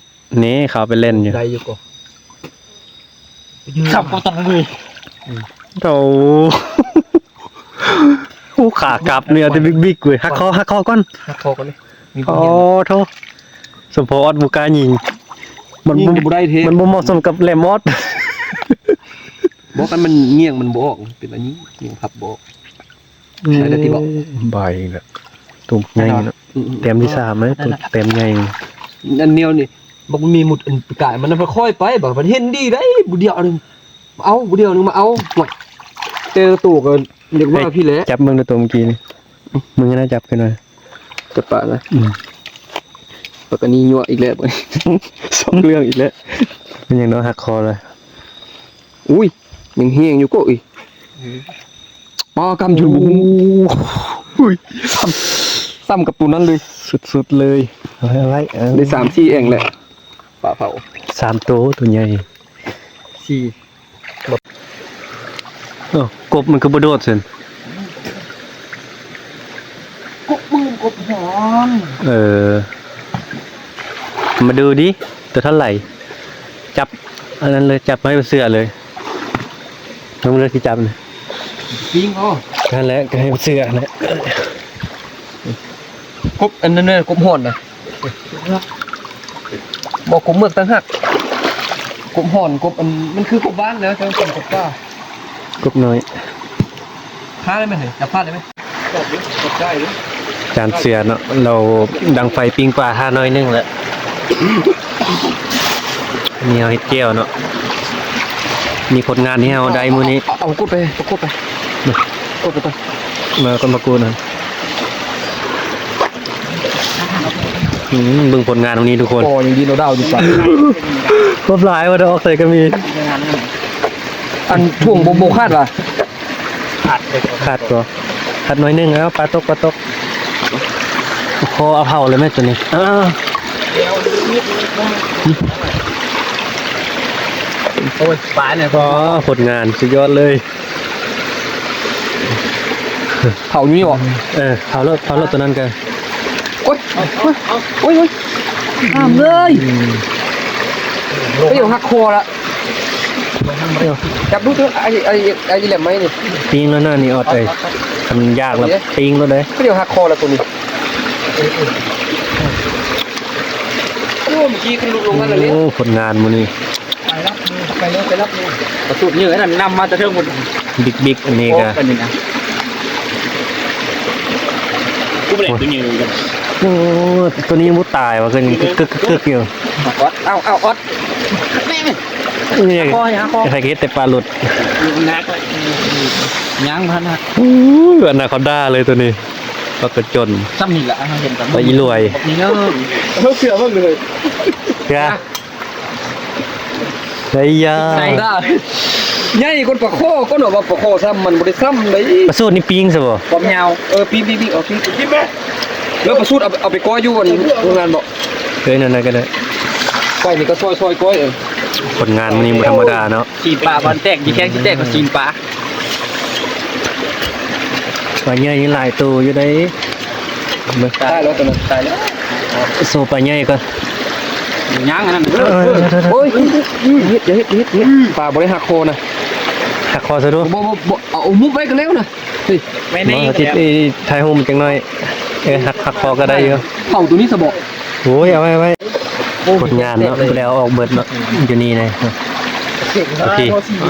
นี่เขาไปเล่นอยู่ ได้อยู่ก็ สับก็ตัดเลย โอ้ โอ้ ขากลับเนี่ย ที่บิ๊กๆ เว้ย หักคอ หักคอก่อน หักคอก่อนเลย มี อ๋อ คนเห็น โธ่ สมพอออดบ่กล้ายิง มันบ่ ยิงบ่ได้เท่ มันบ่เหมาะสมกับแหลมออด บอกกันมันเงี้ยงมันบ่ออก เป็นอันนี้ ยิงพับบ่ออก อืม ได้แต่ที่บอก ใบอีกแล้ว ตัวใหญ่เนาะ อืมๆ แต้มที่สามนะ ได้ละ ตัวแต้มใหญ่ อันเดียวนี่ บอกมันมีหมุดอันกายมันนะ มันค่อยไป บอกมันเห็นดีได้ บุเดียวหนึ่ง เอา บุเดียวหนึ่งมาเอา หมด แต่ละตัวก็เรียกว่า เฮ้ย พี่แหละ จับมึงในตัวเมื่อกี้นี่ มึงน่าจับขึ้นมา จับปลานะ อืม ปากกานี่ยั่วอีกแล้ว สองเรื่องอีกแล้ว มันยังน้อยหักคอเลย อุ้ย ยังเฮี้ยงอยู่ก็อีก ปลากำจุดบุ้ง โอ้โห อุ้ย ซ้ำ ซ้ำกับตัวนั้นเลย สุดๆเลย เอาไว้ เอาไว้ เออ ได้สามสี่แอ่งแหละ ปลาเผา สามตัว ตัวใหญ่ สี่ เอ้ากบมันคือบ่โดดซั่น กบมืนกบหอน เออ มาดูดิ ตัวเท่าไหร่ จับ อันนั้นเลย จับให้มันเสือเลย น้องเลือกที่จับนี่ ปิ้งเอา นั่นแหละ ก็ให้มันเสือแหละ กบอันนั้นน่ะ กบหอนน่ะ บอกกบเมือกต่างหาก กบหอน กบอัน มันคือกบบ้านนะ แต่ว่าเป็นกบป่า กบน้อย พลาดได้ไหมเนี่ย จับพลาดได้ไหม จับดิ จับได้ดิ จานเสือเนาะ เราดังไฟปิ้งปลาท่าน้อยหนึ่งแล้ว นี่เฮาเฮ็ดแจ่วเนาะ มีผลงานที่เฮาได้มื้อนี้ เอา เอากดไป เอากดไป กดไปก่อน มาก่อน มากูนะ อืม เบิ่งผลงานตรงนี้ทุกคน โอ้ ยังดีเราดาวอยู่ปะ ครบหลายว่าได้ออกใส่ก็มี อันถ่วงโบโบคาดว่ะ ขาดเลย ขาดตัว ขาดหน่อยหนึ่งแล้ว ปลาตก ปลาตก คอเอาเผาเลยแม่ตัวนี้ อ้าว โอ้ย ปลาเนี่ย อ๋อ ผลงานสุดยอดเลย เผาอยู่นี่หรอ เออ เผาแล้ว เผาแล้วตัวนั้นกัน โอ๊ย โอ๊ย โอ๊ย โอ๊ย ห้ามเลย อืม เฮ้ย เดี๋ยวหักคอละ เดี๋ยว จับดูเถอะ ไอ้ ไอ้ ไอ้แหลมไหมนี่ ปิ้งแล้วนะนี่ออดเอ้ย มันยากแล้ว เอาดิ ปิ้งแล้วเด้ ก็เดี๋ยวหักคอละตัวนี้ โอ้ เมื่อกี้ขึ้นลุกลงกันเลยเนี่ย โอ้ ผลงานมื้อนี้ ไปแล้ว ไปรับเนี่ย ประตูนี่นั่นนำมาแต่เทิงหมด บิ๊กๆ อันนี้ก็ โอ้ กันนี่นะ กูไม่ได้ตัวนี้เลย โอ้ ตัวนี้ยังบ่ตายว่ะ คือยังกึกๆๆๆ อยู่ เอาออด เอา เอาออด แม่ง นี่ หาคอ หาคอ ใครเฮ็ดแต่ปลาหลุด หนักเลย ยังพันหัก อู้ย อนาคอนดาเลยตัวนี้ ปลากระจน ซ้ำนี่แหละ เห็นกัน ปลาอีหลวย นี่เนอะ เขาเสือบ้างเลย เสือ ไอ้ยา ได้ ใหญ่กว่าปลาคอ ก็หนอว่าปลาคอซ้ำ มันบ่ได้ซ้ำเลย ปลาสูตรนี่ปิ้งซะบ่ ความยาว เออ ปิ้ง ปิ้ง ปิ้ง เอาปิ้ง ปิ้งไหม แล้วปลาสูตรเอา เอาไปก้อยอยู่อันโรงงานบ่ เอ้ย นั่นๆ ก็ได้ ก้อยนี่ก็ซอยๆ ก้อย เออ ผลงานมื้อนี้บ่ธรรมดาเนาะ สีปลาบานแตก ยี่แข้งสิแตกก็สีปลา ปลาใหญ่นี่หลายตัวอยู่เด้ ตายแล้วตัวนั้น ตายแล้ว โซ่ปลาใหญ่ก่อน ย่างอันนั้น เออ โอ้ย เฮ็ด อย่าเฮ็ด อย่าเฮ็ด อย่าเฮ็ด ปลาบ่ได้หักคอนะ หักคอซะดู บ่ บ่ บ่ เอา เอามุกไว้ก็แล้วนะ เฮ้ย ไม่แน่ บ่ ติด แล้ว ไอ้ถ่ายรูปจังหน่อย เออ หัก หักคอก็ได้อยู่ เผาตัวนี้ซะบ่ โอ้ย เอาไว้ ไว้ ผลงานเนาะ แล้วออกเบิดเนาะ อยู่นี่เลย โอเค เอ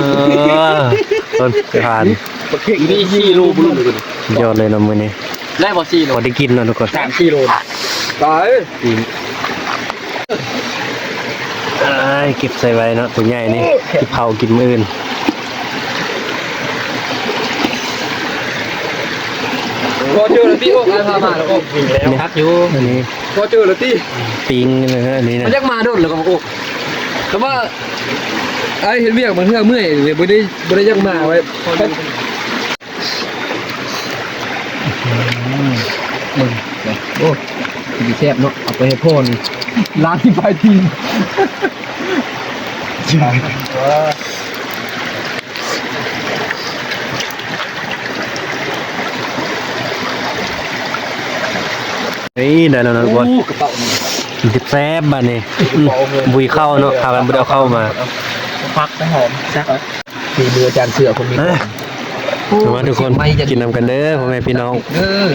อ ต้นผ่าน นี่สี่โลบุญเลย ยอดเลยเนาะมื้อนี้ ได้บ่สี่โล พอได้กินเนาะทุกคน สามสี่โล ตาย อืม อ้าย เก็บใส่ไว้เนาะ ตัวใหญ่นี่ สิเผากินมื้ออื่น พอเจอแล้วตี้ โอ้ ใครพามาแล้ว โอ้ พักอยู่ อันนี้ พอเจอแล้วตี้ ปิ้งเลยนะ อันนี้นะ มันอยากมาโดดแล้วก็ โอ้ แต่ว่า ไอ้เห็นเวียกบางเทื่อเมื่อยเลย บ่ได้ บ่ได้อยากมาไว้ อืม เบิ่ง โอ้ สิแซ่บเนาะ เอาไปให้พ่อนี่ ล้างที่ปลายตีน นี่ได้แล้วนะทุกคน โอ้ กระเป๋านี่ แซ่บๆ บาดนี้ อืม บุยเข้าเนาะ พากันบ่ได้เอาเข้ามา ผักหอม แซ่บ ฝีมืออาจารย์เสือคนนี้ เอ้ย โอ้ มาทุกคน ไม่จะ กินนำกันเด้อ พ่อแม่พี่น้อง เออ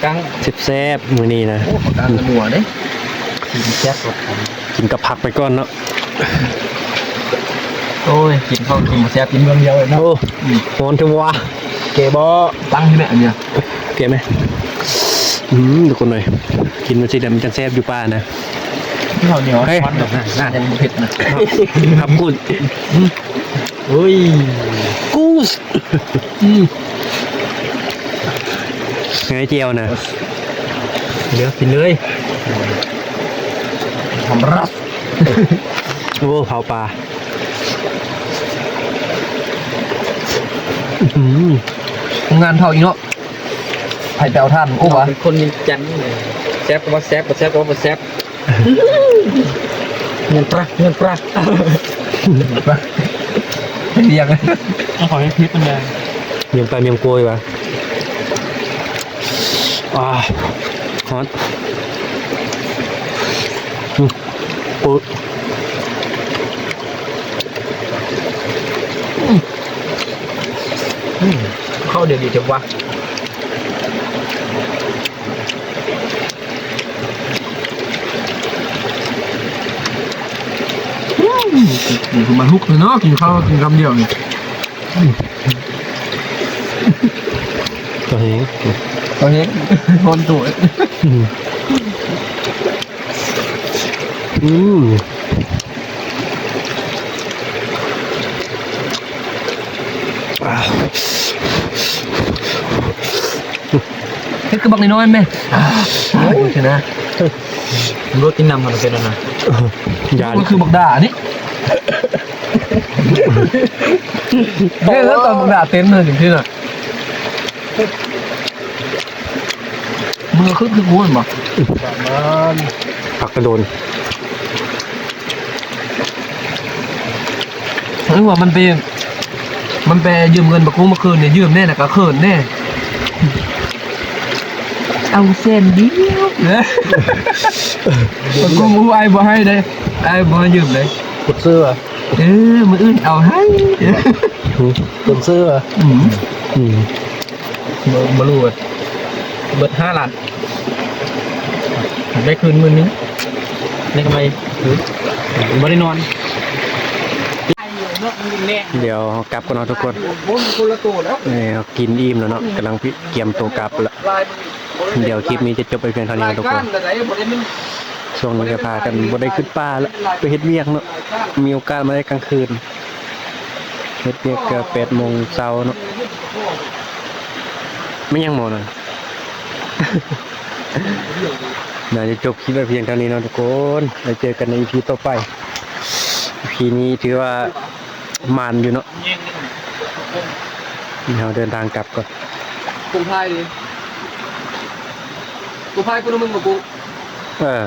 กัง แซ่บๆ มื้อนี้นะ โอ้ ปากกาหัวเด้ กินแซ่บกว่าผม กินกับผักไปก่อนเนาะ โอ้ย กินข้าวกินแซ่บกินเมืองเดียวเลยเนาะ โอ้ อืม ฮ้อนจังวะ เกบ่ ตั้งที่ไหนอันเนี้ย โอเคไหม อืม ทุกคนเลย กินมันสิเดี๋ยวมันจะแซ่บอยู่ป่านะ ข้าวเหนียว เฮ้ย ฮ้อนแบบนั้น น่าจะมันเผ็ดนะ ครับกูด เฮ้ย กูส อืม ไงเจียวนะ เดี๋ยวกินเลย ทำรัส โอ้ เผาปลา อื้อหือ งานเผาอีกเนาะ ไผแปลวท่าน โอ้วะ เป็นคนมีจันทร์เลย แซ่บก็ว่าแซ่บ บ่แซ่บก็ว่าบ่แซ่บ เงินปลา เงินปลา เรียก เอาขอให้พริกมันแดง เมียงปลาเมียงกล้วยปะ อ่า ฮอต อืม ปึ๊บ อืม อืม เข้าเดี๋ยวดีจังวะ อืม มันฮุกเลยเนาะ กินข้าวกินคำเดียวนี่ ตัวเอง ตัวเอง คนสวย อืม อืม อ่า เฮ้ย คือบักน้อยๆแม่ อ่า โอ้ย ชนะ รถกินน้ำมันเป็นอะไรนะ ยาน ก็คือบักด่านี่ เนี่ย แล้วตอนบักด่าเต็มเลยจริงๆอะ มึงก็คือ คือกูเห็นบ่ ประมาณ ผักกระโดน หรือว่ามันไป มันไปยืมเงินบักกุ้งเมื่อคืนเนี่ย ยืมแน่แล้วก็เขินแน่ เอาแสนเดียว บักกุ้งอู้ อ้ายบ่ให้เด้ อ้ายบ่ให้ยืมเด้ กดซื้อวะ เออ มื้ออื่นเอาให้ กดซื้อวะ อืม อืม บ่ บ่รู้ว่าเบิดห้าล้าน ได้คืนหมื่นหนึ่ง ได้กำไร บ่ได้นอน เดี๋ยวกลับกันเนาะทุกคน นี่เรากินอิ่มแล้วเนาะ กำลังเตรียมตัวกลับแล้ว เดี๋ยวคลิปนี้จะจบไปเพียงเท่านี้นะทุกคน ช่วงนี้ก็พากันบ่ได้ขึ้นป่าแล้ว ไปเฮ็ดเวียกเนาะ มีโอกาสมาได้กลางคืน เฮ็ดเวียกก็แปดโมงเช้าเนาะ ไม่ยังหมดนะ เดี๋ยวจะจบคลิปไปเพียงเท่านี้เนาะทุกคน แล้วเจอกันในอีพีต่อไป อีพีนี้ถือว่ามันอยู่เนาะ เราเดินทางกลับก่อน Cũng hai đi. Cũng hai của mình mà cũng. เออ